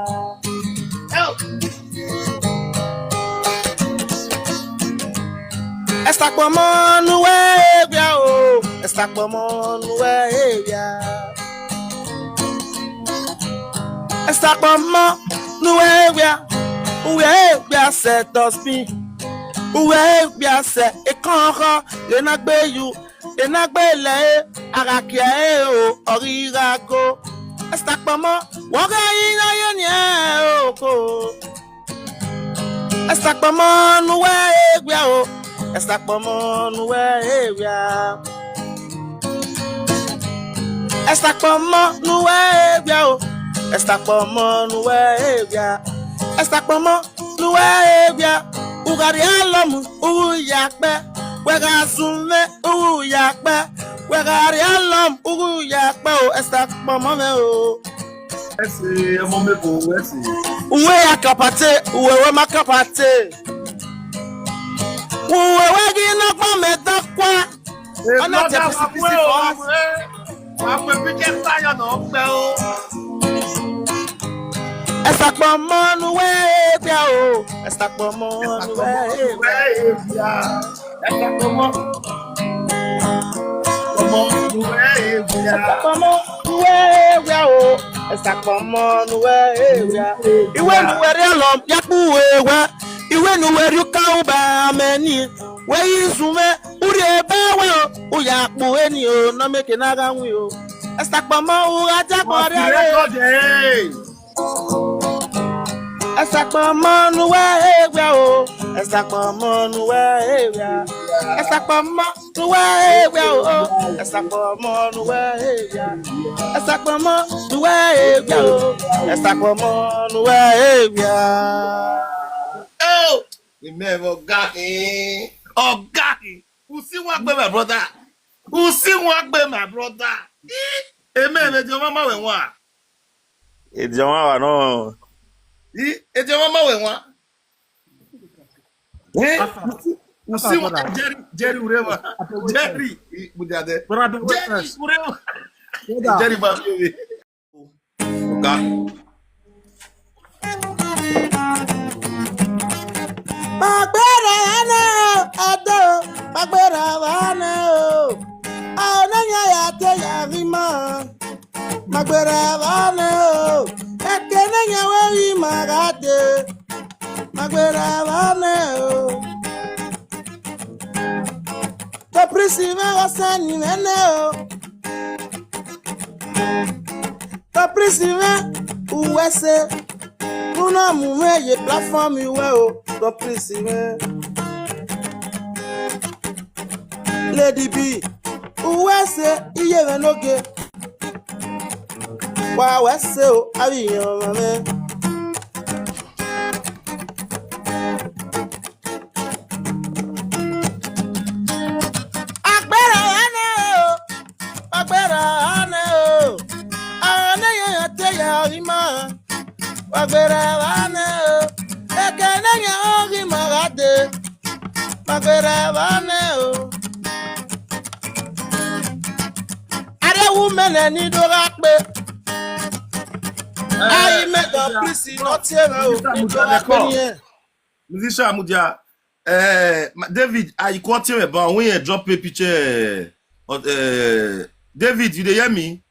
Esther Kpọnmọ ne uwẹ wia o. Esther Kpọnmọ ne uwẹ wia. Esther Kpọnmọ ne uwẹ wia. Uwẹ wia sẹ Dustbin. Uwẹ wia sẹ ekọnkhọ. Ghẹ na gbe yu, ghẹ na gbe lẹ e, a gha kie ẹre o, ọ ghi gha go. Esther Kpọnmọ, wẹ ọ gha rinna ye nian oko. Esther Kpọnmọ ne uwẹ wia o. Esther Kpọnmọ ne uwẹ wia. Esther Kpọnmọ ne uwẹ wia o. Esther Kpọnmọ ne uwẹ wia. Esther Kpọnmọ ne uwẹ wia. U gha rhie alọm, u ghi ya kpẹ. Wẹ gha zun mwẹ, u ghi ya kpẹ. Wẹ gha rhie alọm, u ghi ya kpẹ o, Esther Kpọnmọ mwẹ o. Ẹse ọmọ mẹ ko ẹse. Uwẹ ya kapate, uwẹ wẹ ma kapate. Uwẹ wẹ ghi nọ gba mẹ dọkua. Ọna tẹ pisi pisi fọ. Wa kpe picture tayo na ọkpẹ o. Esther Kpọnmọ ne uwẹ wia o. Esther Kpọnmọ ne uwẹ wia. Esther Kpọnmọ. Kpọnmọ ne uwẹ wia. Esther Kpọnmọ ne uwẹ wia o. Esther Kpọnmọ ne uwẹ wia. Iwẹ ne uwẹ rhie alọm, ya kpu uwẹ wẹ. Iwẹ ne uwẹ rhie uka uba amẹ ni. Wẹ ghi zun mwẹ, u rhie ebe wẹ o, u ya kpu eni o, ne ọ mieke ne a gha win o. Esther Kpọnmọ, u gha diagbọn rhie ẹre. Esther Kpọnmọ ne uwẹ wia o. Esther Kpọnmọ ne uwẹ wia. Esther Kpọnmọ ne uwẹ wia o. Esther Kpọnmọ ne uwẹ wia. Esther Kpọnmọ ne uwẹ wia o. Esther Kpọnmọ ne uwẹ wia. Oh, amen, ọga khin. Ọga khin. Usi wan gbe, my brother. Usi wan gbe, my brother. Ih, amen, ediọn mwa ma wẹ wan. Ediọn mwa wa nọ. Ih, ediọn mwa ma wẹ wan. Eh, usi, usi wan, Jerry, Jerry Urema. Jerry, ih, Jerry Urema. Jerry Babiori. Ọga. Ma gberra vbe nẹ o, Ẹdo, ma gberra vbe nẹ o. A na yan ya te ya ghi ma. Ma gberra vbe nẹ o. Eke ne yan wẹ ghi ma gha dee. Ma gberra vbe nẹ o. Top Prince mwẹ, ọ sẹ ni mwẹ nẹ o. Top Prince mwẹ, uwẹ sẹ. Unu mu mwẹ ye platform wẹ o, Top Prince mwẹ. Lady B, uwẹ sẹ, iye mwẹ nogie. Wa wẹ sẹ o, avbe iran ọmwa mwẹ. A gberra vbe nẹ o, a gberra vbe nẹ o. A na yan ya te ya ghi ma. Wa gberra vbe nẹ o. Eke ne yan ghi ma gha dee. Ma gberra vbe nẹ o. Arre wu mẹ nẹ ni do gha kpe. Ai, mẹ dọ Prince nọ tie mwẹ o, ni do gha kpe ni. Musician mudia, eh, ma- David, I quote him about when he drop a picture. Eh, uh, eh, David, you dey hear me?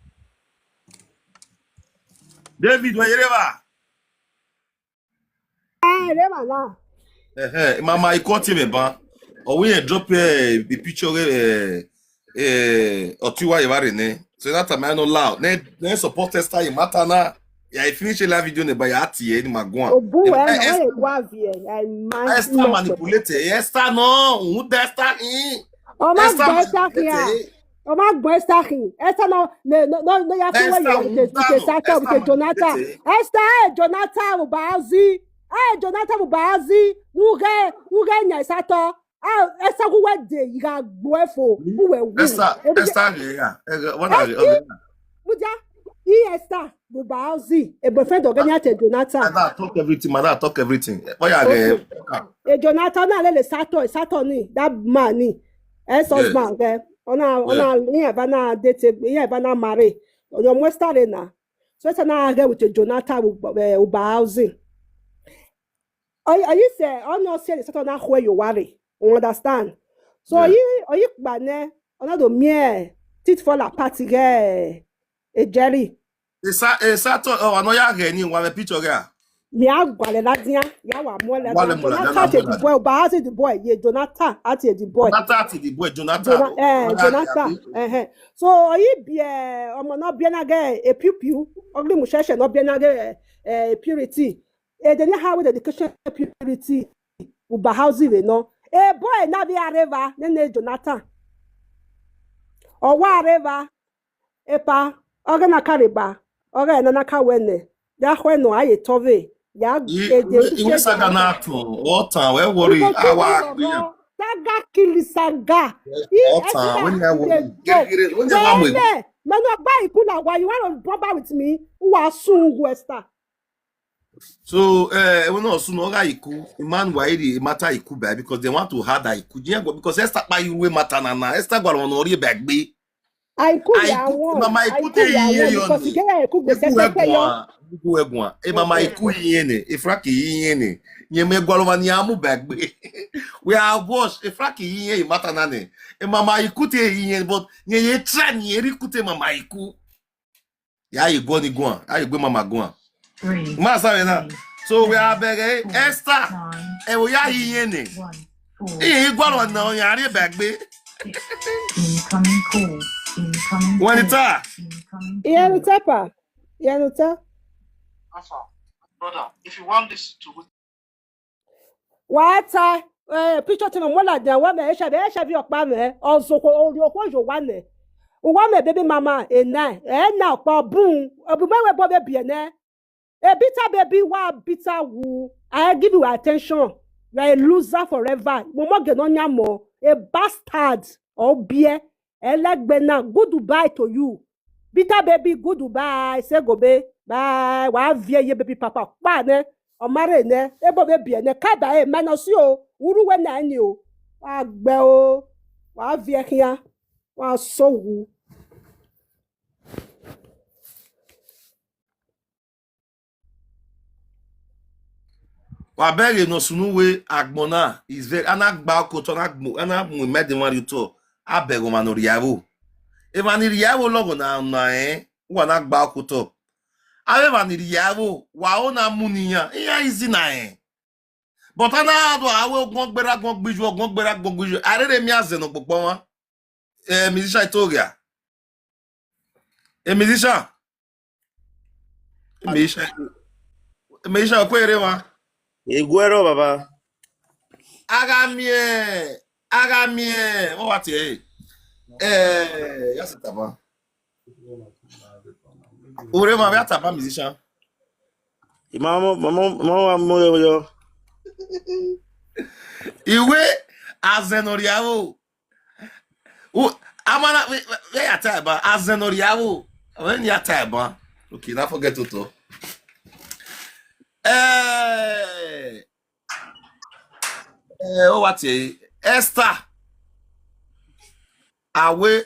David, wẹ yere ba? Eh, re ma la. Eh, eh, mama, I quote him about. Or when he drop a, a picture, eh, eh, Otiwa Evare ne. So that time I no loud. Then, then support Esther in matter na. Yeah, I finish a live video ne ba ya tie ni ma go on. Obu we na Esther, we wa vie. Esther manipulate. Esther no, who the Esther in? O ma gbọ Esther khin. O ma gbọ Esther khin. Esther no, no, no, no, no, ya fi we yo with Sato, with Jonathan. Esther, eh, Jonathan Ubazi. Eh, Jonathan Ubazi. Who get, who get nya Sato? Ah, Esther gu wẹ de, I gha gbuẹ fo, u wẹ wu. Esther, Esther ghe ya, ẹghẹ, wẹ na ghe, ọ ghe ya. Mudia, I Esther, Buba Ozi, e boyfriend ọghe ni a te Jonathan. Madam talk everything, madam talk everything. Ọ ya ghe. Okay. E Jonathan na lele Sato, Sato ni, that man ni. Ex husband, eh. Ọ na, ọ na, iran eva na date, iran eva na marry. Ọ yọ mu Esther rre na. So Esther na ghe with e Jonathan, Buba, eh, Buba Ozi. Ọ, ọ yi sẹ, ọ nọ si ẹre Sato na khuẹ ye owa rre, u understand? So, ọ yi, ọ yi kpa nẹ, ọ na do miẹn tit for tat party ghẹ, e Jerry. Esa, Esato, ọ, ọ nọ ya ghẹ ni, wa vbe picture gha. Mi a gualẹ ladian, ya wa muẹn lẹ. Jonathan ati the boy, ye Jonathan ati the boy. Jonathan ati the boy, Jonathan. Jona-, eh, Jonathan, ẹhẹn. So, ọ yi biẹ, ọmọ ne ọ biẹ na ghe e Piu Piu, ọ ghi mu shẹshẹ ne ọ biẹ na ghe, eh, Purity. Ede ne ha with education purity, Buba Ozi vbe nọ. E boy na vbe a rre evba, nene Jonathan. Ọ wa rre evba, epa, ọ ghe na ka rre eba, ọ ghe na na ka wẹ nẹ, ya khuẹ nọ, a ye tọ vbe, ya ede iwe saga na tọn, ọ tan, wẹ worry, a wa gbe. Saga kill saga. Ọ tan, wẹ na worry. Gere, gere, wẹ na wa mu egbe. Mẹ ne ọ gba ikun na wa, you want to bother with me? Wa sun uwu Esther. So, eh, ẹvbo na ọsunu, ọ gha iku, man wa iri matter iku bae, because they want to hide iku. Because Esther kpa iru matter na na, Esther gualọ ne ọ rhie ba egbe. Aiku ya won, mama iku te iye yo ni. Because iku ẹguan, iku ẹguan. E mama iku iye ne, e Frank iye ne. Ye me gualọ ma ni a mu ba egbe. We are wash, e Frank iye matter na ne. E mama iku te iye, but ye ye try ni eri iku te mama iku. Ya ye guọ ni guan, ya ye gbe mama guan. Ma sa vbe na. So we are begging Esther. Ẹ wo ya yi yẹn nẹ. Iye yi gualọ na, ọ yan rhie ba egbe. Incoming call. Incoming call. Wẹn ni ta. Incoming call. Iye ni ta pa. Iye ni ta. Brother, if you want this to Wa ta, eh, picture te mẹ mu ladian, wa mẹ HIV, HIV ọkpa mwẹ, ọ zẹ okhuo, ọ rhie okhuo ye owa nẹ. Uwa mẹ baby mama, ena, ena ọkpa ọ bun, ọ bu mẹ wẹ bọ vbe biẹ nẹ. A bitter baby, wa bitter wu. I give you attention. You are a loser forever. Mo mọ gẹ ne ọ yan mọ. A bastard. Ọ biẹ. Ẹlẹgbe na, goodbye to you. Bitter baby, goodbye. Say gobe. Bye. Wa viẹ ye baby papa. Kpa nẹ. Ọ ma rre nẹ. Ebo vbe biẹ nẹ. Ka ba e, ma nọ si o. Uru wẹ na ni o. Wa gbẹ o. Wa viẹ khian. Wa so wu. Wa bẹghe ne ọ sunu wẹ agbọn na is very, a na gba okotọ, a na gbo, a na mu imẹ de wan rrie otọ, a bẹghe ọmwa ne ọ rhie ẹvbo. Emwa ni rhie ẹvbo lọghọ na, na rẹn, uwa na gba okotọ. Avbe emwa ni rhie ẹvbo, wa ho na mu ne iran, iran easy na rẹn. But a na do aro ọgbọn gberra, ọgbọn gbiyu, ọgbọn gberra, ọgbọn gbiyu. A rherhe miẹn azẹ ne ọgbọgbọ mwa. Eh, musician, ito gha. Eh, musician. Eh, musician. Eh, musician, okue rre mwa. Eguẹrọ, baba. A gha miẹn, a gha miẹn, ọ wa tie ẹre. Eh, ya sẹ tama. Ore ma vbe a tama musician. Ima mo, mo, mo, mo wa mu yo yo. Iwe azẹ ne ọ rhie ẹvbo. U, a ma na, vbe, vbe, vbe ya ta ẹban, azẹ ne ọ rhie ẹvbo. Ọ vbe ni ya ta ẹban. Okay, na forget to talk. Eh, eh, ọ wa tie Esther. A wẹ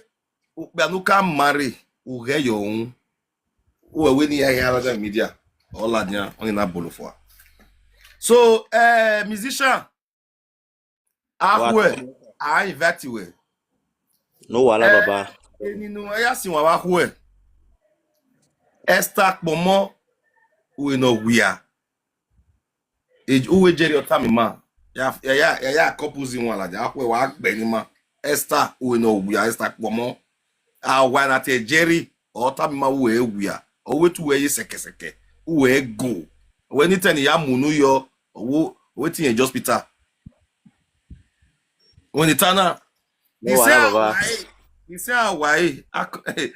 okpia ne u ka marry, u ghẹ yọ uhunmwu. U wẹ wẹ ne iran hia social media, ọ ladian, ọni na bolo fua. So, eh, musician, a khuẹ, a invite wẹ. No wahala, eh, baba. Eni ne u ya si wan vbe a khuẹ. Esther Kpọmọ, u wẹ ne ọ wia. E, uwu Jerry ọ tama ima. Ya, ya, ya, ya, ya compose wọn ladian, a khuẹ wa gbe ne ima. Esther, u wẹ ne ọ wia, Esther Kpọmọ. A wa na te Jerry, ọ tama ima uwu ẹ wia. Ọ wẹ te uwu ẹ ye sẹkẹsẹkẹ, uwu ẹ go. Ọ wẹ ni te ne ya mu unu yọ, ọ wẹ, ọ wẹ te irẹn just hospital. Wẹ ni ta na, no wahala, baba. He say, a wa e, he say, a wa e, a k-,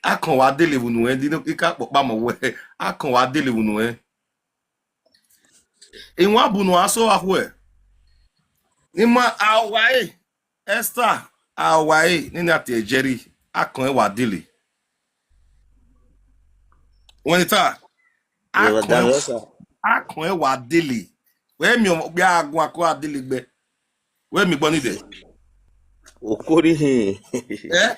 a kọn wa dele vbe unu ẹn, di no, I ka kpọkpa mọ wẹ, a kọn wa dele vbe unu ẹn. Iwan bu ne a so a khuẹ. Ima awae, Esther, awae, nene a tie Jerry, akọn ẹre wa dele. Wẹ ne I ta, akọn ẹre, akọn ẹre wa dele. Wẹ miẹn okpia gha guan akọn a dele gbe. Wẹ miẹn egbọ ni dẹ. Okori hin. Eh?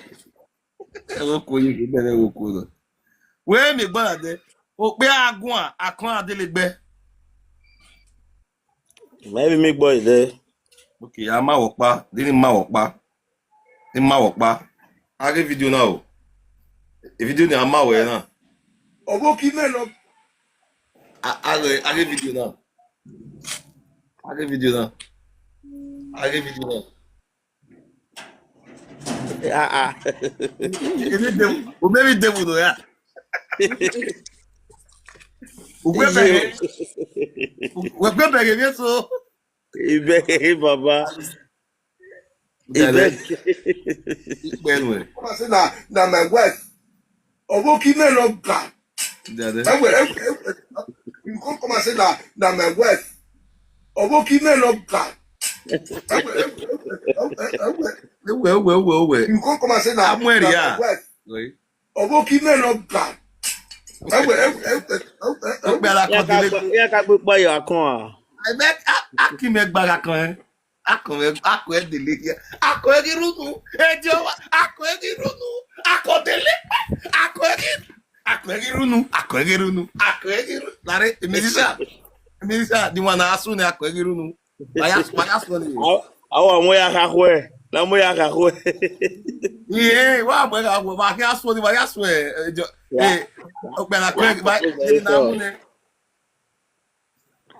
Ẹ wo ko ye ke bẹrẹ wo ko nọ. Wẹ miẹn egbọ na dẹ. Okpia gha guan akọn a dele gbe. Mẹ vbe miẹn egbọ dẹ. Okay, a ma wẹ ọkpa, de ne I ma wẹ ọkpa. I ma wẹ ọkpa. A ghe video na o. E video ni a ma wẹ na. Ọvbokhan imẹ nọ. A, a ghe, a ghe video na. A ghe video na. A ghe video na. Ah, ah. Maybe devil, or maybe devil no ya. Ugbe bẹghe. Ugbe bẹghe vbe so. Ibẹghe baba. Ibẹghe. Ikpe nuẹ. Come and say na, na my wife. Ọvbokhan imẹ nọ ga. Dede. Ẹwẹ, ẹwẹ, ẹwẹ. You come, come and say na, na my wife. Ọvbokhan imẹ nọ ga. Ẹwẹ, ẹwẹ, ẹwẹ, ẹwẹ, ẹwẹ. Ẹwẹ, ẹwẹ, ẹwẹ, ẹwẹ. You come, come and say na, Amuẹria. Na my wife. Oi. Ọvbokhan imẹ nọ ga. Ẹwẹ, ẹwẹ, ẹwẹ, ẹwẹ, ẹwẹ. Okpia la kọ dele. Iran ka gbe ikpọ ye akọn a. Ẹmẹ, a, a ki mẹ gba gha kọn ẹn. Akọn ẹre, akọn ẹre dele hia. Akọn ẹre ghi rhunmwu. Ediọmwa, akọn ẹre ghi rhunmwu. Akọn dele. Akọn ẹre ghi, akọn ẹre ghi rhunmwu. Akọn ẹre ghi rhunmwu. Akọn ẹre ghi rhunmwu. Lare, musician. Musician, the one na asu ne akọn ẹre ghi rhunmwu. Wa ya, wa ya suẹn ni. Awa, awa mu ya kha khuẹ. Na mu ya kha khuẹ. Iye, wa mu ya kha khuẹ. Wa ya suẹn ni, wa ya suẹn. Eh, jo, eh, okpia na khuẹ, wa, eh, na mu nẹ.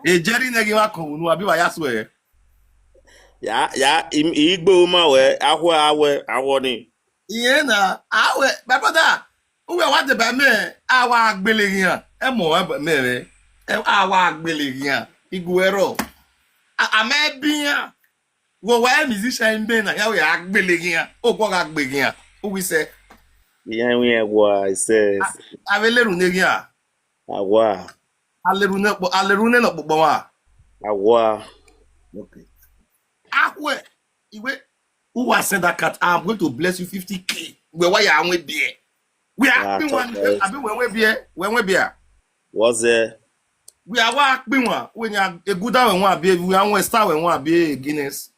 E Jerry nẹ ghi mwa kọn unu, abi wa ya suẹ? Ya, ya, i, i gbe uma wẹ, akhue, awẹ, awọ ni. Iye na, awẹ, my brother, uwẹ wa deba mẹ, a wa gbele ghian, ẹmọ mẹ rẹ, a wa gbele ghian, igu ẹrọ. A, a mẹ bi iran, wẹ wa musician mẹ na, ya wẹ a gbele ghian, ogbọ gha gbe ghian, uwi sẹ. Iran wi ẹwa, isẹ. A, a vbe lerun ne ghian. Awa. A lerun nẹ kpo, a lerun nẹ nọ kpokpọ mwa. Awa. Okay. Akhue, iwe, who has sent that cat? I'm going to bless you fifty K. Wẹ wa ya wẹ biẹ. We are happy one. Abi wẹ wẹ biẹ, wẹ wẹ biẹ. What's there? We are wa happy one. When you a good wẹ wan abi, we are one star wẹ wan abi Guinness.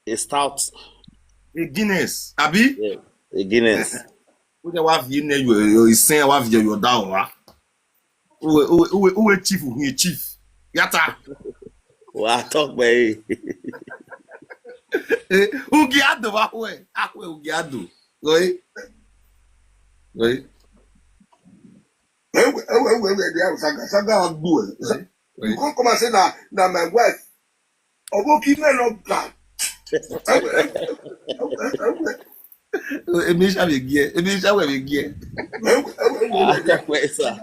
A stout. A Guinness, abi? Yeah, a Guinness. Uwẹ wa viẹ nẹ yo, yo, isen wa viẹ yo da wa. Uwẹ, uwẹ, uwẹ, uwẹ chief, uwẹ chief. Yata. Wa talk, man. Eh, ugi ado wa hue, ahue ugi ado. Oi. Oi. Ewe, ewe, ewe, ewe, dia saga, saga agbu. Oi. You come, come and say na, na my wife. Ọvbokhan imẹ nọ ga. Ẹwẹ, ẹwẹ, ẹwẹ, ẹwẹ. Emi sha vbe giẹ, emi sha wẹ vbe giẹ. Ẹwẹ, ẹwẹ, ẹwẹ, ẹwẹ. Ata kpẹ sa.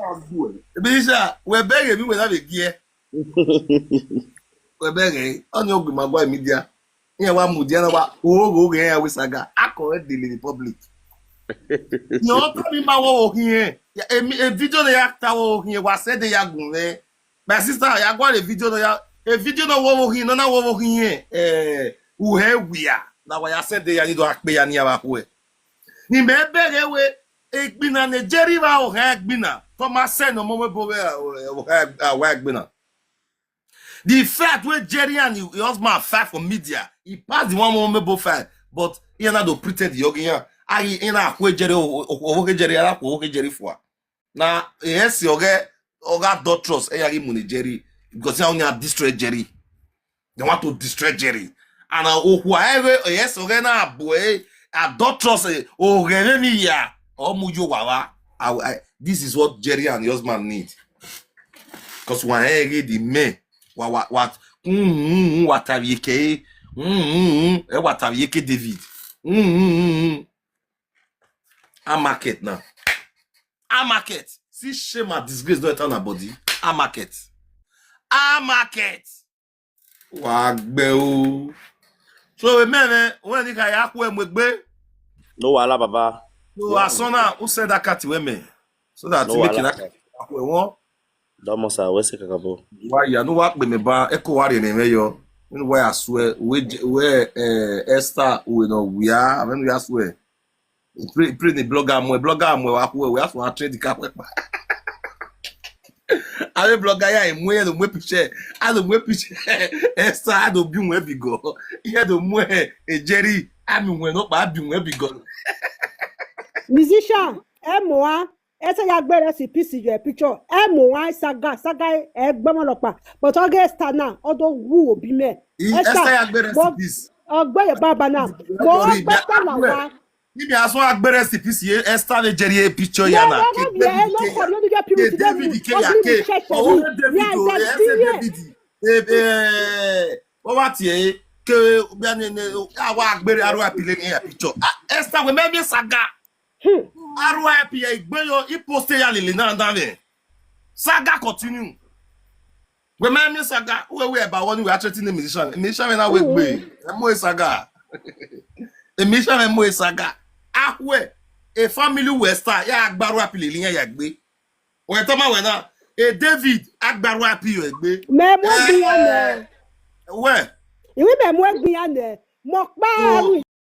Emi sha, wẹ bẹghe emwi wẹ na vbe giẹ. Wẹ bẹghe, ọni Ogbima Gua Media. Iran wa mudia na wa, ogho, ogho, iran ya wẹ saga. Akọn ẹre dele the public. Yọ, tami ma wọ okhiẹn. Ya, emi, e video ne ya ta wọ okhiẹn, wa sẹ de ya gun mwẹ. My sister, ya gualọ video nọ ya, video nọ wọ vbe okhiẹn, nọ na wọ vbe okhiẹn, eh, uhẹ wia, na wa ya sẹ de ya ni do akpe ya ni a vbe akhuẹ. Ni mẹ bẹghe wẹ, egbina ne Jerry vbe ọghan egbina, Thomas sẹ ne ọmọ mwẹ bo vbe, eh, ọghan, awa egbina. The fact wey Jerry and his husband fight for media, he passed the one moment bo fight, but he na do pretend yọ ghi yan. A ghi, he na akhuẹ Jerry, o, o, o, o, Jerry, a na akhuẹ, o, Jerry fua. Na, e si ọghe, ọghe adulterous, e ya ghi mu ne Jerry, because they want to destroy Jerry. They want to destroy Jerry. And, uh, okhuo ẹre, e si ọghe na bu e adulterous, eh, ọghe vbe mi ya, ọ mu yo wa wa. I, I, this is what Jerry and your husband need. Because wa ẹre ghe the men, wa, wa, wa, mm, mm, mm, wa ta vie ke, mm, mm, mm, e wa ta vie ke David. Mm, mm, mm, mm. A market now. A market. See shame and disgrace don't enter una body. A market. A market. Wa gbe o. So, amen, eh, when you can ya ku emu egbe. No wahala, Baba. So, as soon as who send that cat to me, so that no make wahala, that cat. Dọmọ sa, wẹ sẹ kakabọ. Wa ya, no wa kpe mẹ ba, eko wa rhie ne mwẹ yọ. Vbene uwa ya suẹ, wẹ, wẹ, eh, Esther, uwẹ ne ọ wia, avbe ne u ya suẹ. Pre, pre ne blogger muẹ, blogger muẹ, wa khuẹ, wẹ a suẹn trend ka kpẹkpa. Avbe blogger ya mu, iran do mu picture, a do mu picture Esther, a do bi uwẹ bigọ. Iran do mu Jerry, a miẹn uwẹ nọkpa, a bi uwẹ bigọ. Musician, ẹ mu a, Esther ya gbe rest in peace ye picture. Ẹ mu a, Saga, Saga, ẹ gbe ọmọ nọkpa. But ọ ghe Esther na, ọ do wu obi mẹ. I, Esther, Esther ya gbe rest in peace. Ọ gbe ye baba na. Mo ọ gbe Esther na wa. Ibi a sọ a gbe rest in peace ye Esther vbe Jerry ye picture ya na. Ke David ke ya, ke David ke ya, ke ọwọ David o, Esther David. Eh, eh, ọ wa tie ke, bia ne, ne, a wa gbe R I P lele ya picture. Ah, Esther, wẹ mẹ miẹn Saga. Hmm. R I P ya igbe yo, i post ya lele na da vbe. Saga continue. Wẹ mẹ miẹn Saga, uwẹ wẹ ba wọ ni wẹ a threaten the musician. Musician na wẹ gbe. Ẹ mu Saga. Musician ẹ mu Saga. Akhuẹ, e family wẹ Esther, ya gba R I P lele iran ya gbe. Wẹ tama wẹ na, e David, a gba R I P yo egbe. Mẹ mu egbe iran nẹ. Wẹ. Iwi mẹ mu egbe iran nẹ. Mọ kpa ru